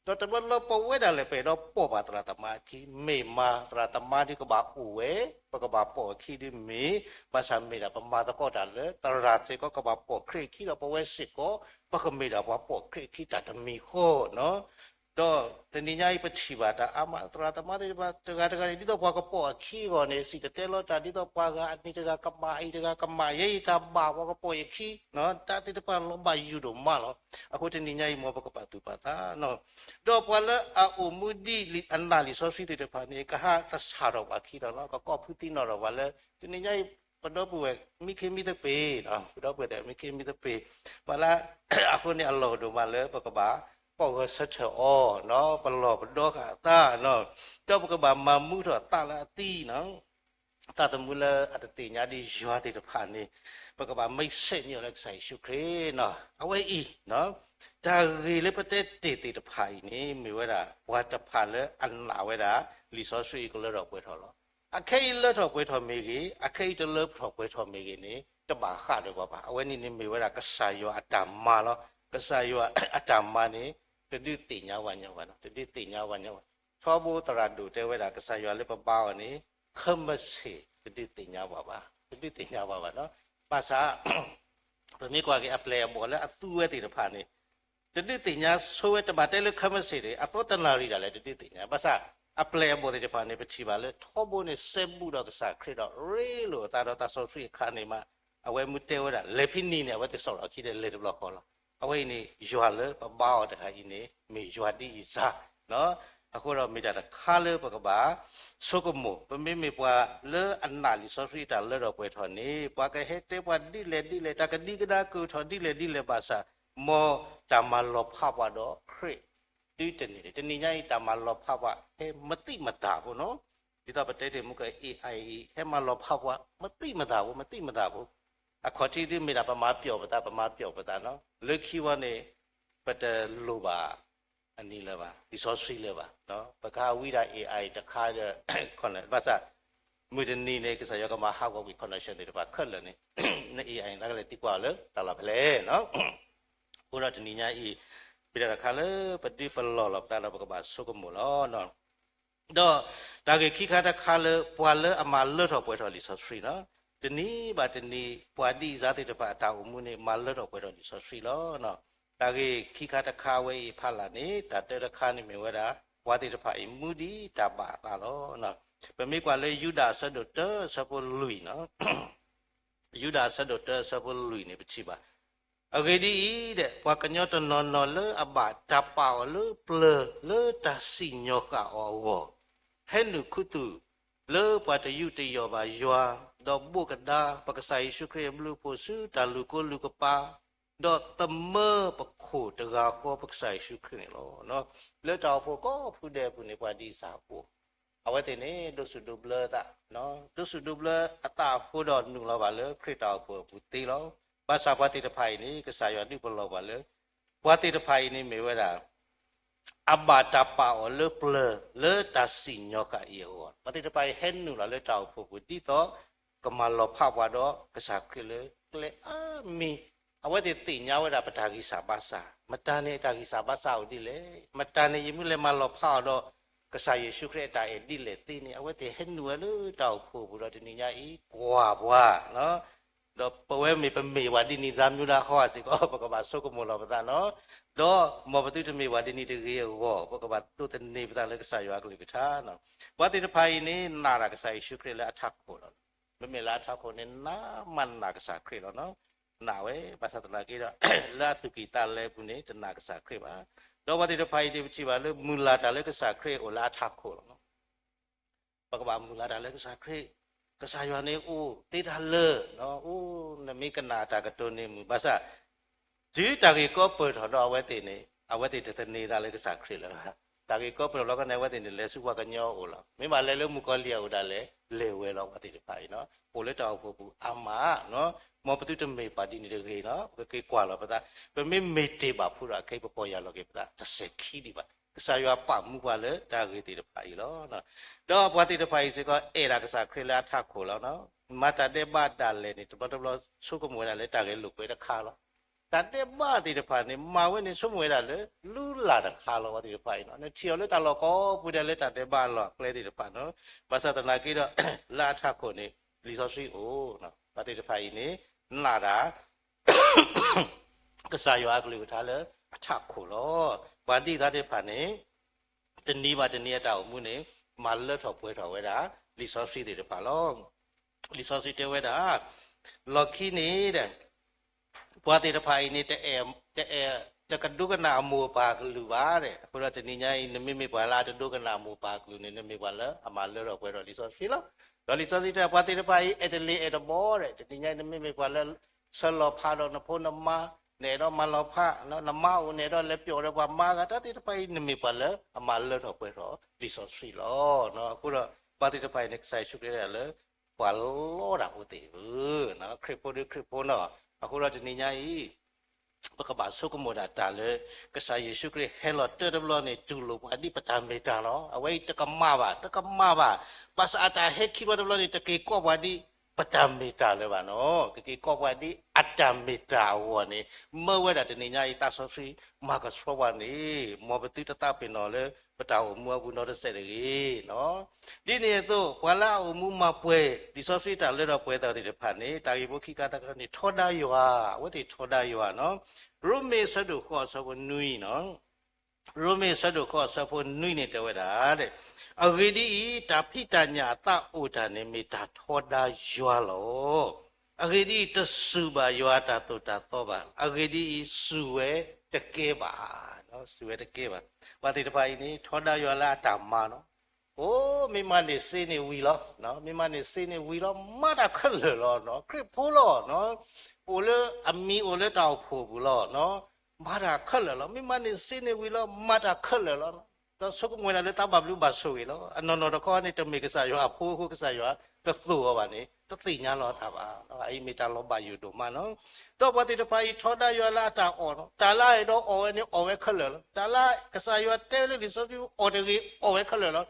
ဒီးတဘျီလၢပဝဲဒၣ်လဲာ် ပအဲၣ်ဒိးပိာ်ဘၣ်သရၣ်သမါအခံ, မ့ၢ်မၤသရၣ်သမါဒ်ကဘၣ်အိၣ်ဝဲ, ပကဘၣ်ပိာ်အခံဒ်မ့ၢ်, ဘၣ်ဆၣ်မ့ၢ်ဒၣ်ပမၤသကိးတၢ်လၢ သရၣ်စ့ၢ်ကီးကဘၣ်ပိာ်ခရံာ်အခံဒီး ပဝဲစ့ၢ်ကီး ပကမ့ၢ်ဒၣ်ပှၤပိာ်ခရံာ်အခံတၢ်တမံၤဃီနီၤ. ဒီးတနံၤညါအံၤ ပထံၣ်ဘၣ်တၢ်အါမး သရၣ်သမါသ့ၣ်တဖၣ်တဂၤတဂၤန့ၣ် ဒ်သိးပှၤကပိာ်အခံအဂီၢ်န့ၣ် စံၣ်တဲၤတဲလီၤတၢ် ဒ်သိးပှၤဂၤအနံၤတဂၤကမၣ်အံၤတဂၤကမၣ် ယဲအံၤတၢ်ဘၣ်ပှၤကပိာ်အခံ, တၢ်သ့ၣ်တဖၣ်လီၤဘၣ်ယိၣ်ဒိၣ်မးလီၤ. အဃိတနံၤညါအံၤ မ်ပကပာ်သူၣ်ပာ်သးနီၤ. ဒီးပှၤလၢအအိၣ်မူဒ်အနာ်လံာ်စီဆှံသ့ၣ်တဖၣ်န့ၣ် ကဟးသဆၣ်ထီၣ်ပှၤခံဒီးနီၤ, ကကိးဖုသံနီၣ်ထီၣ်ပှၤလၢ တနံၤညါအံၤ ပဒီပုၢ်ဝဲၢ်မံခ့မံသပ့ၤ, ပဒီပုၢ်ဝဲၢ်မံခ့မံသပ့ၤ, ပှၤလၢ အဃိန့ၣ်အလီၢ်ကဒိၣ်မးလၢပကဘၣ် ပိာ်ဂီၤဆၢထၢၣ်အီၤနီၤ, ပလီၢ်ပဒီဃာ်အသးနီၤ, ဒီးပကဘၣ်မၤမူထီၣ်သးလၢအသံနီၤ, သးသမူလၢအတသ့ၣ်ညါဒ်ယွၤသ့ၣ်တဖၣ်န့ၣ် ပကဘၣ်မ့ၢ်ဆဲးန့ၢ်အီၤလၢကစၢ်ယ့ၣ်ၡူးခရံာ်နီၤ. အဝဲအံၤ တၢ်ဂ့ၢ်လၢပတဲတ့ၢ်သ့ၣ်တဖၣ်အံၤန့ၣ် မ့ၢ်ဝဲဒၣ် ပှၤတဖၣ်လၢအနာ်ဝဲဒၣ် လံာ်စီဆှံအံၤကလၢထီၣ်ပှဲၤထီၣ်လီၤ. အခဲအံၤလၢထီၣ်ပှဲၤထီၣ်မ့ၢ်ဂ့ၤ, အခဲအံၤတလၢထီၣ်ပှဲၤထီၣ်မ့ၢ်ဂ့ၤန့ၣ် တဘၣ်ဃးဒီးပှၤဘၣ်. အဝဲန့ၣ်န့ၣ်မ့ၢ်ဝဲဒၣ်ကစၢ်ယွၤအတၢ်မၤလီၤ. ကစၢ်ယွၤအတၢ်မၤန့ၣ် တဒုးသ့ၣ်ညါဝဲညီဘၣ်နီၤ, တဒုးသ့ၣ်ညါဝဲညီဘၣ်. ထီဘိသရၣ်ဒိၣ်တဲဝဲဒၣ် ကစၢ်ယွၤလၢပဘါအီၤန့ၣ် ခဲမုၢ်ဆ့ၣ် တဒုးသ့ၣ်ညါဘၣ်ဘၣ်, တဒုးသ့ၣ်ညါဘၣ်ဘၣ်နီၤ. ဘၣ်ဆၣ် ပမ့ၢ်ကွၢ်က့ၤအပျဲၢ်အဘီၣ်လၢအသူဝဲသ့ၣ်တဖၣ်န့ၣ် တဒုးသ့ၣ်ညါဆိဝဲ တဘၣ်တဲလၢခဲမုၢ်ဆ့ၣ်န့ၣ် အသီတနၣ်ရံၣ်ဒၣ်လဲာ် တဒုးသ့ၣ်ညါ. ဘၣ်ဆၣ် အပျဲၢ်အဘီၣ်သ့ၣ်တဖၣ်န့ၣ် ပထံၣ်ဘၣ်လၢထီဘိန့ၣ် စဲဘူးဒီးကစၢ်ခရံာ်ဒီး ရ့လိာ်အသးဒီးသးစီဆှံအခါန့ၣ်မး အဝဲမ့ၢ်တဲဝဲဒၣ် လဲၤဖဲန့ၣ်န့ၣ် အဝဲသ့ၣ်စိာ်ထီၣ်အခံဒီးလဲၤတဘျီဃီလီၤ. အဝဲအံၤန့ၣ် ယွၤလၢပဘါအီၤတဂၤအံၤန့ၣ် မ့ၢ်ယွၤဒ်အံၤစၢ် အဃိဒီးမ့ၢ်တၢ်တခါလၢပကဘၣ်ဆိကမိၣ်, ပမ့မ့ၢ်ပှၤလၢအနာ်လံာ်စီဆှံတၢ်လၢထီၣ်ပှဲၤထီၣ်န့ၣ် ပှၤကဟဲတဲပှၤဒ်လဲၣ်ဒ်လဲၣ်, တၢ်ကဒံကဒါကၢၢ်ထီၣ်ဒ်လဲၣ်ဒ်လဲၣ်ဘၣ်ဆၣ်, မ်တၢ်မၤလီၤဖးပှၤဒီးခရံာ် သုတန့ၢ်န့ၣ် တနံၤညါအံၤ တၢ်မၤလီၤဖးပှၤဟဲမသံၣ်မတၤဖိနီၤ. ဒ်သိးပတဲတ့ၢ်မူက AI အံၤ ဟဲမၤလီၤဖးပှၤ မသံၣ်မတၤဖိ, မသံၣ်မတၤဖိ. အခီၣ်ထံးဒ်မ့ၢ်ဒၣ် ပမၤပျီၣ်ပသး ပမၤပျီၣ်ပသးနီၤ. လၢခံဝဲန့ၣ် ပတလိၣ်ဘၣ် အနံၤလၢၤဘၣ်, လံာ်စီဆှံလၢၤဘၣ်. ပကဟးဝံဒၣ် AI တခါဒီး ဘၣ်ဆၣ် မုၢ်တနံၤန့ၣ် ကစၢ်ယွၤကမၤဟးဂီၤကွံာ် connection သ့ၣ်တဖၣ်ခဲလၢာ်န့ၣ် န AI န့ၣ် သးကလဲၤသံကွၢ်အီၤလၢတၢ်လီၢ်ဖဲလဲၣ်နီၤ. အဃိဒီးတနံၤညါအံၤ မ့ၢ်တၢ်တခါလၢပဒုးပလီၢ်လီၤပသးဒီး ပကဘၣ်ဆိကမိၣ်လီၤ. ဒီးတၢ်ဂ့ၢ်ခံခါတခါလၢ ပှၤလၢအမၤလၢထီၣ်ပှဲၤထီၣ်လံာ်စီဆှံနီၤ, တနံၤဘၣ်တနံၤ ပှၤဒ်အံၤစၢ်သ့ၣ်တဖၣ်အတၢ်အိၣ်မူန့ၣ် မၤလၢထီၣ်ပှဲၤထီၣ်လံာ်စီဆှံလီၤ. တၢ်ဂ့ၢ်ခံခါတခါဝဲအံၤဖးလၢ်န့ၣ် တၢ်တၢတခါန့ၣ်မ့ၢ်ဝဲဒၣ် ပှၤသ့ၣ်တဖၣ်အံၤမူဒံးတၢ်ဘၣ်အသးလီၤ. ပမ့ၢ်ကွၢ်လၢယူဒၤအဆၢဒိၣ်တၢအဆၢဖိလွံၢ်နီၤ, ယူဒၤအဆၢဒိၣ်တၢအဆၢဖိလွံၢ်န့ၣ် ပထံၣ်ဘၣ် အဂ့ၢ်ဒ်အံၤ, ပှၤကညီတနီၤနီၤလၢအဘၣ်တၢ်ပာ်အီၤလၢပျၢၤလၢတၢ်စံၣ်ညီၣ်ဃာ်အီၤအဂီၢ်, ဟဲနုာ်ခူသူၣ်လၢပှၤတယူးတယီၣ်ဘၣ်ယွၤ, ဒီးဘိးကဒါပကစၢ်ယ့ၣ်ၡူးခရံာ်အဘျုးအဖှိၣ်ဆူတၢ်လူၤကိလူၤကပၤ, ဒီးသမၢပခိၣ်တဂၤဃီပကစၢ်ယ့ၣ်ၡူးခရံာ်န့ၣ်လီၤ. လၢတၢ်အိၣ်ဖှိၣ်ကိးဖုဒဲးအပူၤန့ၣ် ပှၤဒ်အံၤစၢ်အိၣ် အဝဲသ့ၣ်န့ၣ် ဒိးစူၣ်ဒိးဘျၢအသး, ဒိးစူၣ်ဒိးဘျၢအသးအဃိဒီးနုာ်လီၤဘၣ်လၢခရံာ်တၢ်အိၣ်ဖှိၣ်အပူၤသ့လီၤ. ဘၣ်ဆၣ်ပှၤသ့ၣ်တဖၣ်အံၤန့ၣ် ကစၢ်ယွၤဒုးပလီၢ်ပှၤလၢ ပှၤသ့ၣ်တဖၣ်အံၤန့ၣ်မ့ၢ်ဝဲဒၣ် အဘၣ်တၢ်ပာ်အီၤလၢပျၢၤလၢတၢ်စံၣ်ညီၣ်ဃာ်အံၤအဂီၢ်, ပှၤသ့ၣ်တဖၣ်အံၤဟဲနုာ်လီၤလၢတၢ်အိၣ်ဖှိၣ်ပူၤ ဒ်သိးကမၤလီၤဖးပှၤဒီးကစၢ်ခရံာ်လၢကျဲအါမံၤ, အဝဲသ့ၣ်သ့ၣ်ညါဝဲဒၣ်ပတၢ်ဂံၢ်စၢ်ဘါစၢ်, မတၤန့ၣ်တၢ်ဂံၢ်စၢ်ဘါစၢ်အိၣ်ဒ်လဲၣ်, မတၤန့ၣ်ယမ့ၢ်လဲၤမၤလီၤဖးအီၤဒီး ကစၢ်ယ့ၣ်ၡူးခရံာ်အတၢ်အဲၣ်ဒ်လဲၣ်သ့န့ၣ် အဝဲသ့ၣ်ဟဲနုာ်ဝဲလၢတၢ်အိၣ်ဖှိၣ်ပူၤဒီးတနံၤညါအံၤ ကွၢ်ပှၤ ဒီးပဝဲမ့ၢ်ပမ့ၢ်ပှၤဒ်န့ၣ် သးမူဒါဟီစ့ၢ်ကီး ပကဘၣ်ဆိကမိၣ်လီၤပသးနီၤ, ဒီးမ်ပသုတမ့ၢ်ပှၤဒ်န့ၣ်တဂ့ၤအဂီၢ် ပကဘၣ်ဒိးသန့ၤပသးလၢကစၢ်ယွၤအကလုၢ်ကထါနီၤ. ပှၤသ့ၣ်တဖၣ်အံၤန့ၣ် နာ်တၢ်ကစၢ်ယ့ၣ်ၡူးခရံာ်လၢအထးခိၣ်လီၤ. မ့မ့ၢ်လၢအထးခိၣ်န့ၣ် နးမးနာ်ကစၢ်ခရံာ်လီၤနီၤ. နာ်ဝဲ ဘၣ်ဆၣ်သနာ်က့ဒီး လၢအသူၣ်ကံၢ်သးလဲပူၤန့ၣ် တနာ်ကစၢ်ခရံာ်ဘၣ်. ဒီးပှၤသ့ၣ်တဖၣ်အံၤန့ၣ် ပထံၣ်ဘၣ်လၢမုၢ်လၢ်တၢ်လၢကစၢ်ခရံာ်အိၣ်လၢအထးခိၣ်လီၤနီၤ. ပကဘၣ်မုၢ်လၢ်တၢ်လၢကစၢ်ခရံာ်, ကစၢ်ယွၤန့ၣ်အိၣ်သ့တၢ်လၢာ်, အိၣ်နမ့ၢ်ကနၣ်တၢ်ကတိၤန့ၣ်မုာ်, ဘၣ်ဆၣ် တုၤတၢ်ဂ့ၢ်ကီပၢၢ်ထီၣ်ဒီးအဝဲသ့ၣ်န့ၣ် အဝဲသ့ၣ်တသန့ၤသးလၢကစၢ်ခရံာ်လၢၤဘၣ်. တၢ်ဂ့ၢ်ကီပနီၣ်လီၤကန့ၣ် အဝဲသ့ၣ်န့ၣ် လဲၤဆူပှၤကညီအအိၣ်လီၤ. မ့ၢ်ဘၣ်လဲၤလၢမုၣ်ကီၤလံၢ်အအိၣ်ဒၣ်လဲာ် လဲၤဝဲလီၤ ပှၤသ့ၣ်တဖၣ်အံၤနီၤ. အိၣ်လၢတၢ်အိၣ်ဖှိၣ်ပူၤအါမးနီၤ. မ်ပသုတမ့ၢ်ပှၤဒ်န့ၣ်တဂ့ၤနီၤ. ပကက့ၤကွၢ်လီၤပသး, ပမ့ၢ်မ့ၢ်တ့ၢ်ဘၣ်ဖိဒီး အခဲအံၤပပီၢ်ယၢ်လီၤက့ၤပသး တစဲးခံဒံးဘၣ်. ကစၢ်ယွၤပာ်မူပှၤလၢတၢ်ဂ့ၢ်သ့ၣ်တဖၣ်အံၤလီၤ. ဒီးပှၤသ့ၣ်တဖၣ်အံၤစ့ၢ်ကီး အဲၣ်ဒၣ်ကစၢ်ခရံာ်လၢအထးခိၣ်လီၤ. မၤတၢ်ဒဲးဘးဒၣ်လဲာ်န့ၣ် တဘျီတဘျီဆိကမိၣ်ဝဲဒၣ်လၢတၢ်ဂဲၤလိာ်ကွဲတခါလီၤ. တၢ်ဒဲးဘးသ့ၣ်တဖၣ်န့ၣ် မၤဝဲန့ၣ်ဆိကမိၣ်ဝဲဒၣ်လၢ လုၢ်လၢ်တခါလီၤပှၤသ့ၣ်တဖၣ်အံၤနီၤ. နထံၣ်အီၤလၢတၢ်လီၢ်ကိးပူၤဒဲးလၢတၢ်ဒဲးဘးအလီၢ်အကျဲသ့ၣ်တဖၣ်နီၤ. ဘၣ်ဆၣ်သနာ်က့ဒီး လၢအထးခိၣ်န့ၣ် လံာ်စီဆှံအိၣ်, ပှၤသ့ၣ်တဖၣ်အံၤန့ၣ် နာ်တၢ် ကစၢ်ယွၤအကလုၢ်ကထါလၢအထးခိၣ်လီၤ. ပှၤဒ်အံၤသ့ၣ်တဖၣ်န့ၣ် တနံၤဘၣ်တနံၤအတၢ်အိၣ်မူန့ၣ် မၤလၢထီၣ်ပှဲၤထီၣ်ဝဲဒၣ် လံာ်စီဆှံသ့ၣ်တဖၣ်လီၤ. လံာ်စီဆှံတဲဝဲဒၣ် လီၢ်ခံန့ၣ်ဒီး ပှၤသ့ၣ်တဖၣ်အံၤန့ၣ် တအဲၣ် တအဲၣ် တကဒိကနၣ်အမိၢ်အပၢ်အကလုၢ်ဘၣ်ဒီး အဃိဒီးတနံၤညါအံၤ နမ့မ့ၢ်ပှၤလၢအတဒိကနၣ်အမိၢ်အပၢ်အကလုၢ်န့ၣ် နမ့ၢ်ပှၤလၢအမၤလၢထီၣ်ပှဲၤထီၣ်လံာ်စီဆှံလီၤ. ဒီးလံာ်စီဆှံတဲ ပှၤသ့ၣ်တဖၣ်အံၤ အဲၣ်တလ့ၤအဲၣ်တဘီဒီး တနံၤညါအံၤ နမ့မ့ၢ်ပှၤလၢ ဆၢလီၤဖးဒီးနဖိနမါ, နအဲၣ်ဒိးမၤလီၤဖး နမါအိၣ် နအဲၣ်ဒိးလဲၤပျီၣ်ဒီးပှၤမါဂၤ တၢ်သ့ၣ်တဖၣ်အံၤ နမ့ၢ်ပှၤလၢအမၤလၢထီၣ်ပှဲၤထီၣ်လံာ်စီဆှံလီၤ. အဃိဒီး ပှၤသ့ၣ်တဖၣ်အံၤန့ၣ် ကစၢ်ယ့ၣ်ၡူးခရံာ်တဲလၢ ပှၤလီတၢ်ဖိသ့ၣ်ဧၢ, ခရံာ်ဖိဒီးခရံာ်ဖိနီၤ. အဃိဒီးတနံၤညါအံၤ ပကဘၣ်ဆိကမိၣ်ဒၣ်တၢ်လၢ ကစၢ်ယ့ၣ်ၡူးခရံာ်ဟဲလီၤတၢတဘျီန့ၣ် တူၢ်လိာ်ပှၤဒ်ပတၢ်မ့ၢ်တၢ်လီၤ. အဝဲအံၤတကမၣ်ဘၣ်, တကမၣ်ဘၣ်. ဘၣ်ဆၣ်အတၢ်ဟဲခံဘျီတဘျီန့ၣ် တက့ၤကိးပှၤဒ်ပတၢ်မ့ၢ်တၢ်လၢၤဘၣ်နီၤ. ကက့ၤကိးပှၤဒ်အတၢ်မ့ၢ်တၢ်အဂီၢ်န့ၣ် မၢဝဲဒၣ်တနံၤညါအံၤ သးစီဆှံမၤကဆှီပှၤန့ၣ် မ်ပသုတသးပ့ၤနီၣ်လၢ ပတၢ်အိၣ်မူအပူၤနီတစဲးတဂ့ၤနီၤ. ဒ်န့ၣ်အသိး ပှၤလၢအအိၣ်မူမၤပှဲၤ လံာ်စီဆှံတၢ်လၢထီၣ်ပှဲၤသ့ၣ်တဖၣ်န့ၣ် တၢ်ဂ့ၢ်ဖိခံခါတခါန့ၣ် ထီဒါယွၤ, အဝဲသ့ၣ်ထီဒါယွၤနီၤ. ရိမ့ၤအဆၢဒိၣ်ဃိးအဆၢဖိနွံနီၤ. ရိမ့ၤအဆၢဒိၣ်ဃိးအဆၢဖိနွံန့ၣ်တဲဝဲဒၣ်, အဂ့ၢ်ဒ်အံၤ, တၢ်ဖံးတၢ်ညၣ်အသးအိၣ်တၢ်န့ၣ် မ့ၢ်တၢ်ထီဒါယွၤလီၤ. အဂ့ၢ်ဒ်အံၤ, တစူၢ်ဘၣ်ယွၤအတၢ်သိၣ်တၢ်သီဘၣ်. အဂ့ၢ်ဒ်အံၤ, စူၢ်ဝဲတကဲဘၣ်, စူၢ်ဝဲတကဲဘၣ်. ပှၤသ့ၣ်တဖၣ်အံၤန့ၣ် ထီဒါယွၤလၢအတၢ်မၤနီၤ. အိ, မ့ၢ်မၤန့ၢ်စ့န့ၣ်ဝံၤလီၤ, မ့ၢ်မၤန့ၢ်စ့န့ၣ်ဝံၤလီၤ, မၤတၢ်ခဲလၢာ်လီၤ, ခရံာ်ဖိလီၤ, အိၣ်လၢအမံၤအိၣ်လၢတၢ်အိၣ်ဖှိၣ်ပူၤလီၤ, မၤတၢ်ခဲလၢာ်လီၤ. မ့ၢ်မၤန့ၢ်စ့န့ၣ်ဝံၤလီၤ, မၤတၢ်ခဲလၢာ်လီၤ. ဒီးဆိကမိၣ်ဝဲဒၣ်လၢတၢ်ဘၣ်ဘျုးဘၣ်ဆိၣ်ဂ့ၤလီၤ. အနီၢ်နီၢ်တခီန့ၣ် တမ့ၢ်ကစၢ်ယွၤအဖိအဃိ ကစၢ်ယွၤတသိၣ်အီၤဘၣ်န့ၣ် တသ့ၣ်ညါလီၤအသးဘၣ်. အအံၤမ့ၢ်တၢ်လီၤဘၣ်ယိၣ်ဒိၣ်မးနီၤ. ဒီးပှၤသ့ၣ်တဖၣ်အံၤထီဒါယွၤလၢအတၢ်အီၣ်နီၤ. တၢ်လၢအအဲၣ်ဒိးအီၣ်ဝဲန့ၣ် အီၣ်ဝဲခဲလၢာ်လီၤ. တၢ်လၢကစၢ်ယွၤတဲလၢလံာ်စီဆှံအီၣ်တဂ့ၤ အီၣ်ဝဲခဲလၢာ်လီၤ.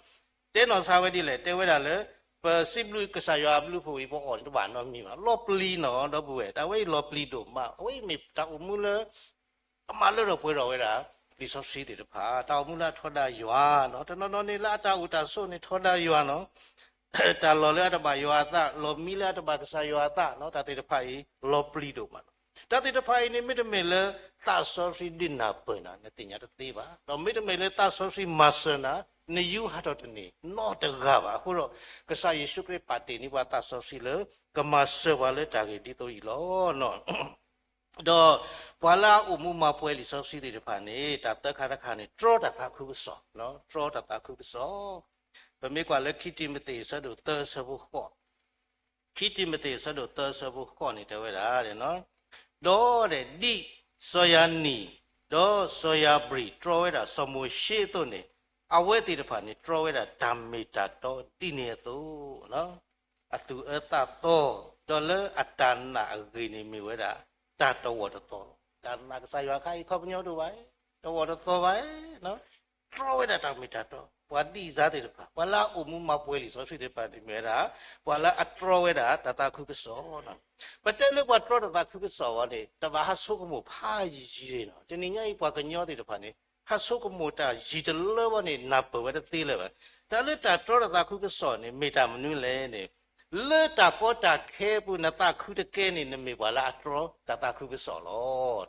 တဲနီၢ်ဆါဝဲဒ်လဲၣ်, တဲဝဲဒၣ်လၢ ပစံးဘျုးကစၢ်ယွၤအဘျုးအဖှိၣ်အံၤ ပအီၣ်န့ၣ်တဘၣ်နီတမံၤဘၣ်. လီၤပျံၤနီၤ ဒီပုၢ်ဝဲၢ်, တၢ်ဝဲအံၤလီၤပျံၤဒိၣ်မး. အဝဲအံၤမ့ၢ်တၢ်အိၣ်မူလၢ အမၤလၢထီၣ်ပှဲၤထီၣ်ဝဲဒၣ် လံာ်စီဆှံသ့ၣ်တဖၣ်, တၢ်အိၣ်မူလၢအထီဒါယွၤနီၤ. တနီၤနီၤန့ၣ်လၢအတၢ်အိၣ်တၢ်ဆိးန့ၣ်ထီဒါယွၤနီၤ. တၢ်လီၢ်လၢအတဘၣ်ယွၤအသး, လီၢ်မံလၢအတဘၣ်ကစၢ်ယွၤအသးနီၤ, တၢ်သ့ၣ်တဖၣ်အံၤ လီၤပျံၤဒိၣ်မးနီၤ. တၢ်သ့ၣ်တဖၣ်အံၤန့ၣ် မ့တမ့ၢ်လၢသးစီဆှံဒုးနၢ်ပၢၢ်နၤ နသ့ၣ်ညါတသ့ဘၣ်, ဒီးမ့တမ့ၢ်လၢသးစီဆှံမၤစၢၤနၤ နယူးဟးထီၣ်တန့ၢ်နီတဂၤဘၣ်. အဃိဒီး ကစၢ်ယ့ၣ်ၡူးခရံာ်ပာ်တ့ၢ်န့ၢ်ပှၤသးစီဆှံလၢ ကမၤစၢၤပှၤလၢတၢ်ဂ့ၢ်ဒ်သိးအံၤလီၤ. ဒီးပှၤလၢအအိၣ်မူမၤပှဲၤလံာ်စီဆှံသ့ၣ်တဖၣ်န့ၣ် တၢ်သၢခါတခါန့ၣ် တြီတၢ်သးခုကစီၣ်, တြီတၢ်သးခုကစီၣ်. ပမ့ၢ်ကွၢ်လၢခံတံၤမသ့းအဆၢဒိၣ်သၢအဆၢဖိဃိး, ခံတံၤမသ့းအဆၢဒိၣ်သၢအဆၢဖိဃိးန့ၣ်တဲဝဲဒၣ်, ဒီးဒ်စီၤယၤနံၣ်, ဒီးစီၤယၤဘြံၣ်တြီဝဲဒၣ်စီၤမိၤၡ့အသိးန့ၣ်, အဝဲသ့ၣ်တဖၣ်န့ၣ် တြီဝဲဒၣ်တၢ်မ့ၢ်တၢ်တီဒ်န့ၣ်အသိး အသူၣ်အၢသးသီ, ဒီးလၢအတၢ်နာ်အဂ့ၢ်န့ၣ်မ့ၢ်ဝဲဒၣ် တၢ်တဝီၢ်တသီလီၤ. တၢ်နာ်ကစၢ်ယွၤအခါအံၤခီပညီတအိၣ်ဘၣ်, တဝီၢ်တသီဘၣ်, တြီဝဲဒၣ်တၢ်မ့ၢ်တၢ်တီ, ပှၤဒ်အံၤသ့ၣ်တဖၣ်, ပှၤလၢအအိၣ်မူမၤပှဲၤလံာ်စီဆှံသ့ၣ်တဖၣ်န့ၣ်မ့ၢ်ဝဲဒၣ် ပှၤလၢအတြီဝဲဒၣ်တၢ်သးခုကစီၣ်လီၤ. ပတဲလၢပှၤတြီတၢ်သးခုကစီၣ်အဂီၢ်န့ၣ် တဘၣ်ဟးဆိကမိၣ်ဖးယံာ်ယံာ်လီၤ. တနံၤညါအံၤပှၤကညီသ့ၣ်တဖၣ်န့ၣ် ဟးဆိကမိၣ်တၢ်ယံာ်တလၢဘၣ်န့ၣ် နၢ်ပၢၢ်ဝဲတသ့လၢၤဘၣ်. တၢ်လၢတၢ်တြီတၢ်သးခုကစီၣ်န့ၣ် မ့ၢ်တၢ်မနုၤလဲၣ်န့ၣ်, လၢတၢ်ကီတၢ်ခဲအပူၤ နသးခုတကဲန့ၣ် နမ့ၢ်ပှၤလၢအတြီတၢ်သးခုကစီၣ်လီ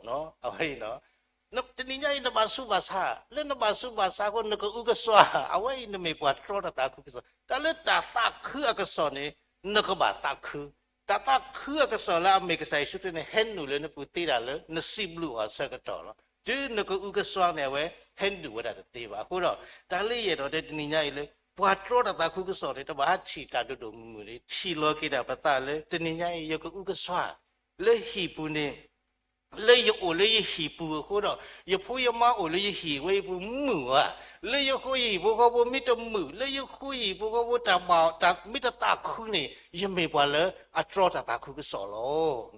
ၤ. အဝဲအံၤ တနံၤညါအံၤ နဘၣ်ဆူးဘၣ်ဆါ, လၢနဘၣ်ဆူးဘၣ်ဆါအဃိ နကအုကစွါ, အဝဲအံၤနမ့ၢ်ပှၤတြီတၢ်သးခုကစီၣ်. တၢ်လၢတၢ်သးခုအကစီၣ်န့ၣ် နကဘၣ်သးခု, တၢ်သးခုအကစီၣ်လၢအမ့ၢ်ကစၢ်ယ့ၣ်ၡူးခရံာ်န့ၣ် ဟဲနုာ်လၢနပူၤသ့ဒၣ်လၢ နစံးဘျုးအီၤအဆၢကတီၢ်လီၤ. တုၤနကအုကစွါန့ၣ် အဝဲဟဲနုာ်ဝဲဒၣ်တသ့ဘၣ်. အဃိဒီး တၢ်လၢယအဲၣ်ဒိးတဲတနံၤညါအံၤလၢ ပှၤတြီတၢ်သးခုကစီၣ်န့ၣ် တဘၣ်ဟးထံၣ်တၢ်ဒိၣ်ဒိၣ်မုၢ်မုၢ်န့ၣ် ထံၣ်လီၤက့ၤဒၣ်ပသးလၢ တနံၤညါအံၤ ယကအုကစွါ လၢဟံၣ်ပူၤန့ၣ် လၢယအိၣ်လၢယဟံၣ်ပူၤအဃိဒီး ယဖိယမါအိၣ်လၢယဟံၣ်ဝဲအပူၤမုာ်ဧါ, လၢယဃိယဟံၣ်ဖိဃီဖိမ့ၢ်တမုာ်, လၢယဃိယဟံၣ်ဖိဃီဖိတၢ်ဘၣ်တၢ်မ့ၢ်တသးခုန့ၣ် ယမ့ၢ်ပှၤလၢအတြီတၢ်သးခုကစီၣ်လီ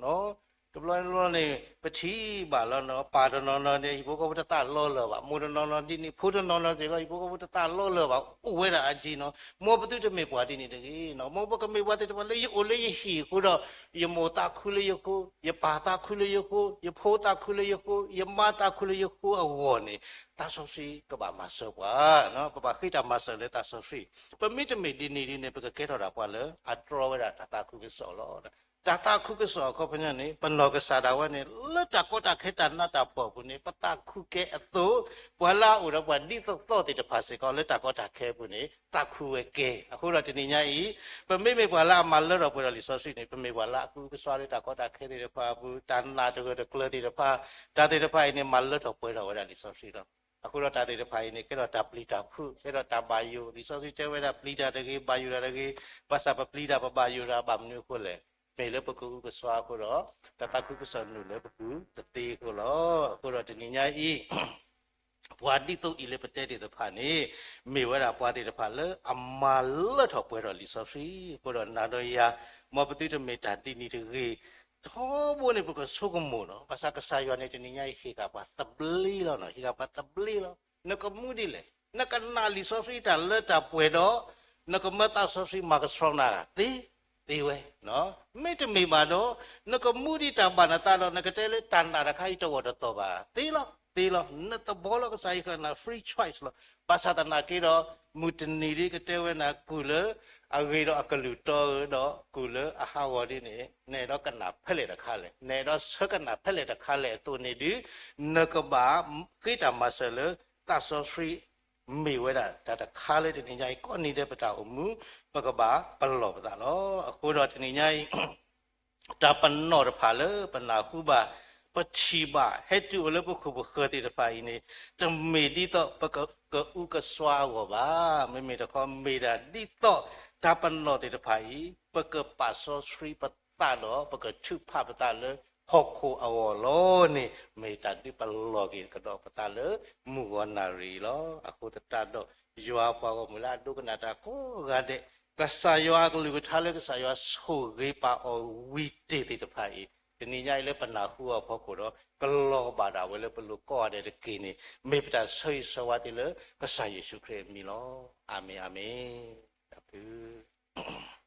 ၤ. တဘျီတဘျီန့ၣ် ပထံၣ်ဘၣ်လီၤနီၤ, ပၢ်တနီၤနီၤန့ၣ် ဟံၣ်ဖိဃီဖိတသးလီလၢၤဘၣ်, မိၢ်တနီၤနီၤဒ်န့ၣ်, ဖိတနီၤနီၤစ့ၢ်ကီး ဟံၣ်ဖိဃီဖိတသးလီလၢၤဘၣ်, အိၣ်ဝဲဒၣ်အါက့နီၤ. မ်ပသုတမ့ၢ်ပှၤဒ်န့ၣ်တဂ့ၤနီၤ. မ်ပကမ့ၢ်ပှၤသ့ၣ်တဖၣ်လၢယအိၣ်လၢယဟံၣ်အဃိဒီး ယမိၢ်သးခုလၢယဃိ, ယပၢ်သးခုလၢယဃိ, ယဖိသးခုလၢယဃိ, ယမါသးခုလၢယဃိအဂီၢ်န့ၣ် သးစီဆှံကဘၣ်မၤစၢၤပှၤ, ပဘၣ်ဃ့တၢ်မၤစၢၤလၢသးစီဆှံ. ပမ့တမ့ၢ်ဒ်န့ၣ်ဒ်န့ၣ် ပကကဲထီၣ်ဒၣ်ပှၤလၢအတြီဝဲဒၣ်တၢ်သးခုကစီၣ်လီၤ. တၢ်သးခုကစီၣ်အခီပညီန့ၣ် ပနီၢ်ကစၢ်ဒၣ်ဝဲန့ၣ် လၢတၢ်ကီတၢ်ခဲတၢ်နးတၢ်ဖှီၣ်အပူၤန့ၣ် ပသးခုကဲအသိး, ပှၤလၢအအိၣ်ဒီးပှၤဒ်သိးသိးသ့ၣ်တဖၣ်စ့ၢ်ကီး လၢတၢ်ကီတၢ်ခဲအပူၤန့ၣ် သးခုဝဲကဲ. အဃိဒီးတနံၤညါအံၤ ပမ့မ့ၢ်ပှၤလၢအမၤလၢထီၣ်ပှဲၤဒီးလံာ်စီဆှံန့ၣ် ပမ့ၢ်ပှၤလၢအကအုကစွါလၢတၢ်ကီတၢ်ခဲသ့ၣ်တဖၣ်အပူၤ, တၢ်နာ်တဂၢၢ်တကျၢၤသ့ၣ်တဖၣ်, တၢ်သ့ၣ်တဖၣ်အံၤန့ၣ် မၤလၢထီၣ်ပှဲၤထီၣ်ဝဲဒၣ်လံာ်စီဆှံလီၤ. အဃိဒီးတၢ်သ့ၣ်တဖၣ်အံၤန့ၣ် ကဲထီၣ်တၢ်ပျံၤတၢ်ဖုး, ကဲထီၣ်တၢ်ဘၣ်ယိၣ်, လံာ်စီဆှံတဲဝဲဒၣ် ပျံၤတၢ်တဂ့ၤ, ဘၣ်ယိၣ်တၢ်တဂ့ၤ, ဘၣ်ဆၣ်ပပျံၤတၢ်ပဘၣ်ယိၣ်တၢ်ဘၣ်မနုၤအဃိလဲၣ်, မ့ၢ်လၢပကအုကစွါအဃိဒီး တၢ်သးခုကစီၣ်နုာ်လၢပပူၤတသ့အဃိလီၤ. အဃိဒီးတနံၤညါအံၤ ပှၤဒ်သိးအံၤလၢပတဲသ့ၣ်တဖၣ်န့ၣ် မ့ၢ်ဝဲဒၣ်ပှၤသ့ၣ်တဖၣ်လၢအမၤလၢထီၣ်ပှဲၤထီၣ်လံာ်စီဆှံအဃိဒီး နၤဒီးယၤ မ်ပသုတမ့ၢ်တၢ်ဒ်န့ၣ်တဂ့ၤ. ထီဘိန့ၣ် ပကဆိကမိၣ်လီၤ. ဘၣ်ဆၣ်ကစၢ်ယွၤန့ၣ် တနံၤညါအံၤ ဟ့ၣ်ဃာ်ပှၤသဘျ့လီၤ, ဟ့ၣ်ဃာ်ပှၤသဘျ့လီၤ. နကမူဒ်လဲၣ်, နကနာ်လံာ်စီဆှံတၢ်လၢတၢ်ပှဲၤဒီး နကမၢသးစီဆှံမၤကဆှီနၤ သ့, သ့ဝဲ. မ့တမ့ၢ်ဘၣ်ဒီး နကမူဒ်တၢ်ဘၣ်နသးဒီး နကတဲလၢတၢ်နာ်တခါအံၤတဂီၢ်တသီၣ်ဘၣ်, သ့လီၤ, သ့လီၤ. နတဘီလီၤ, ကစၢ်ယွၤဟ့ၣ်နၤ free choice လီၤ. ဘၣ်ဆၣ်သနာ်က့ဒီး မုၢ်တနံၤဒ်ကတဲဝဲနၤ ကူၣ်လၢအဂ့ၤဒီးအကလုၢ်တီဧိၤဒီး ကူၣ်လၢအဟးဂီၤဒ်န့ၣ် နအဲၣ်ဒိးကနၣ်ဖဲလဲၣ်တခါလဲၣ်, နအဲၣ်ဒိးဆၢကနၣ်ဖဲလဲၣ်တခါလဲၣ်အသိးန့ၣ်ဒီး နကဘၣ်ဃ့တၢ်မၤစၢၤလၢသးစီဆှံ မ့ၢ်ဝဲဒၣ်တၢ်တခါလၢတနံၤညါအံၤ ကိးနံၤဒဲးပတၢ်အိၣ်မူ ပကဘၣ်ပလီၢ်ပသးလီၤ. အဃိဒီးတနံၤညါအံၤ တၢ်ပနီၣ်တဖၣ်လၢပနၢ်ဟူဘၣ်, ပထံၣ်ဘၣ်, ဟဲတုၤအိၣ်လၢပခိၣ်ပဃၢၤသ့ၣ်တဖၣ်အံၤန့ၣ် တမ့ၢ်ဒ်သိးပကအုကစွါအဂီၢ်ဘၣ်. မ့မ့ၢ်တခီ မ့ၢ်ဒၣ်ဒ်သိးတၢ်ပနီၣ်သ့ၣ်တဖၣ်အံၤ ပကပာ်စီဆှံပသးဒီး ပကထုးဖးပသးလၢဟီၣ်ခိၣ်အဂီၢ်လီၤန့ၣ် မ့ၢ်တၢ်ဒုးပလီၢ်က့ၤကဒီးပသးလၢမုၢ်ဂီၤနၣ်ရံၣ်အံၤလီၤ. အဃိသတးဒီး ယွၤပှၤဂီၢ်မုၢ်လၢအဒိကနၣ်တၢ်ကိးဂၤဒဲး, ကစၢ်ယွၤအကလုၢ်ကထါလၢကစၢ်ယွၤဆိၣ်ဂ့ၤပာ်အီၤဝံၤတ့ၢ်သ့ၣ်တဖၣ်အံၤ တနံၤညါအံၤလၢပနၢ်ဟူအီၤအဖီခိၣ်ဒီး ကလီၤဘၣ်ဒၣ်ဝဲလၢပလိၤကိးဂၤဒဲးတက့ၢ်န့ၣ် မ့ၢ်ပတၢ်ဆၢဂ့ၤဆၢဝါသ့လၢကစၢ်ယ့ၣ်ၡူးခရံာ်အမံၤလီၤ. အၤမ့ၣ်, အၤမ့ၣ်. တၢ်ဘျုး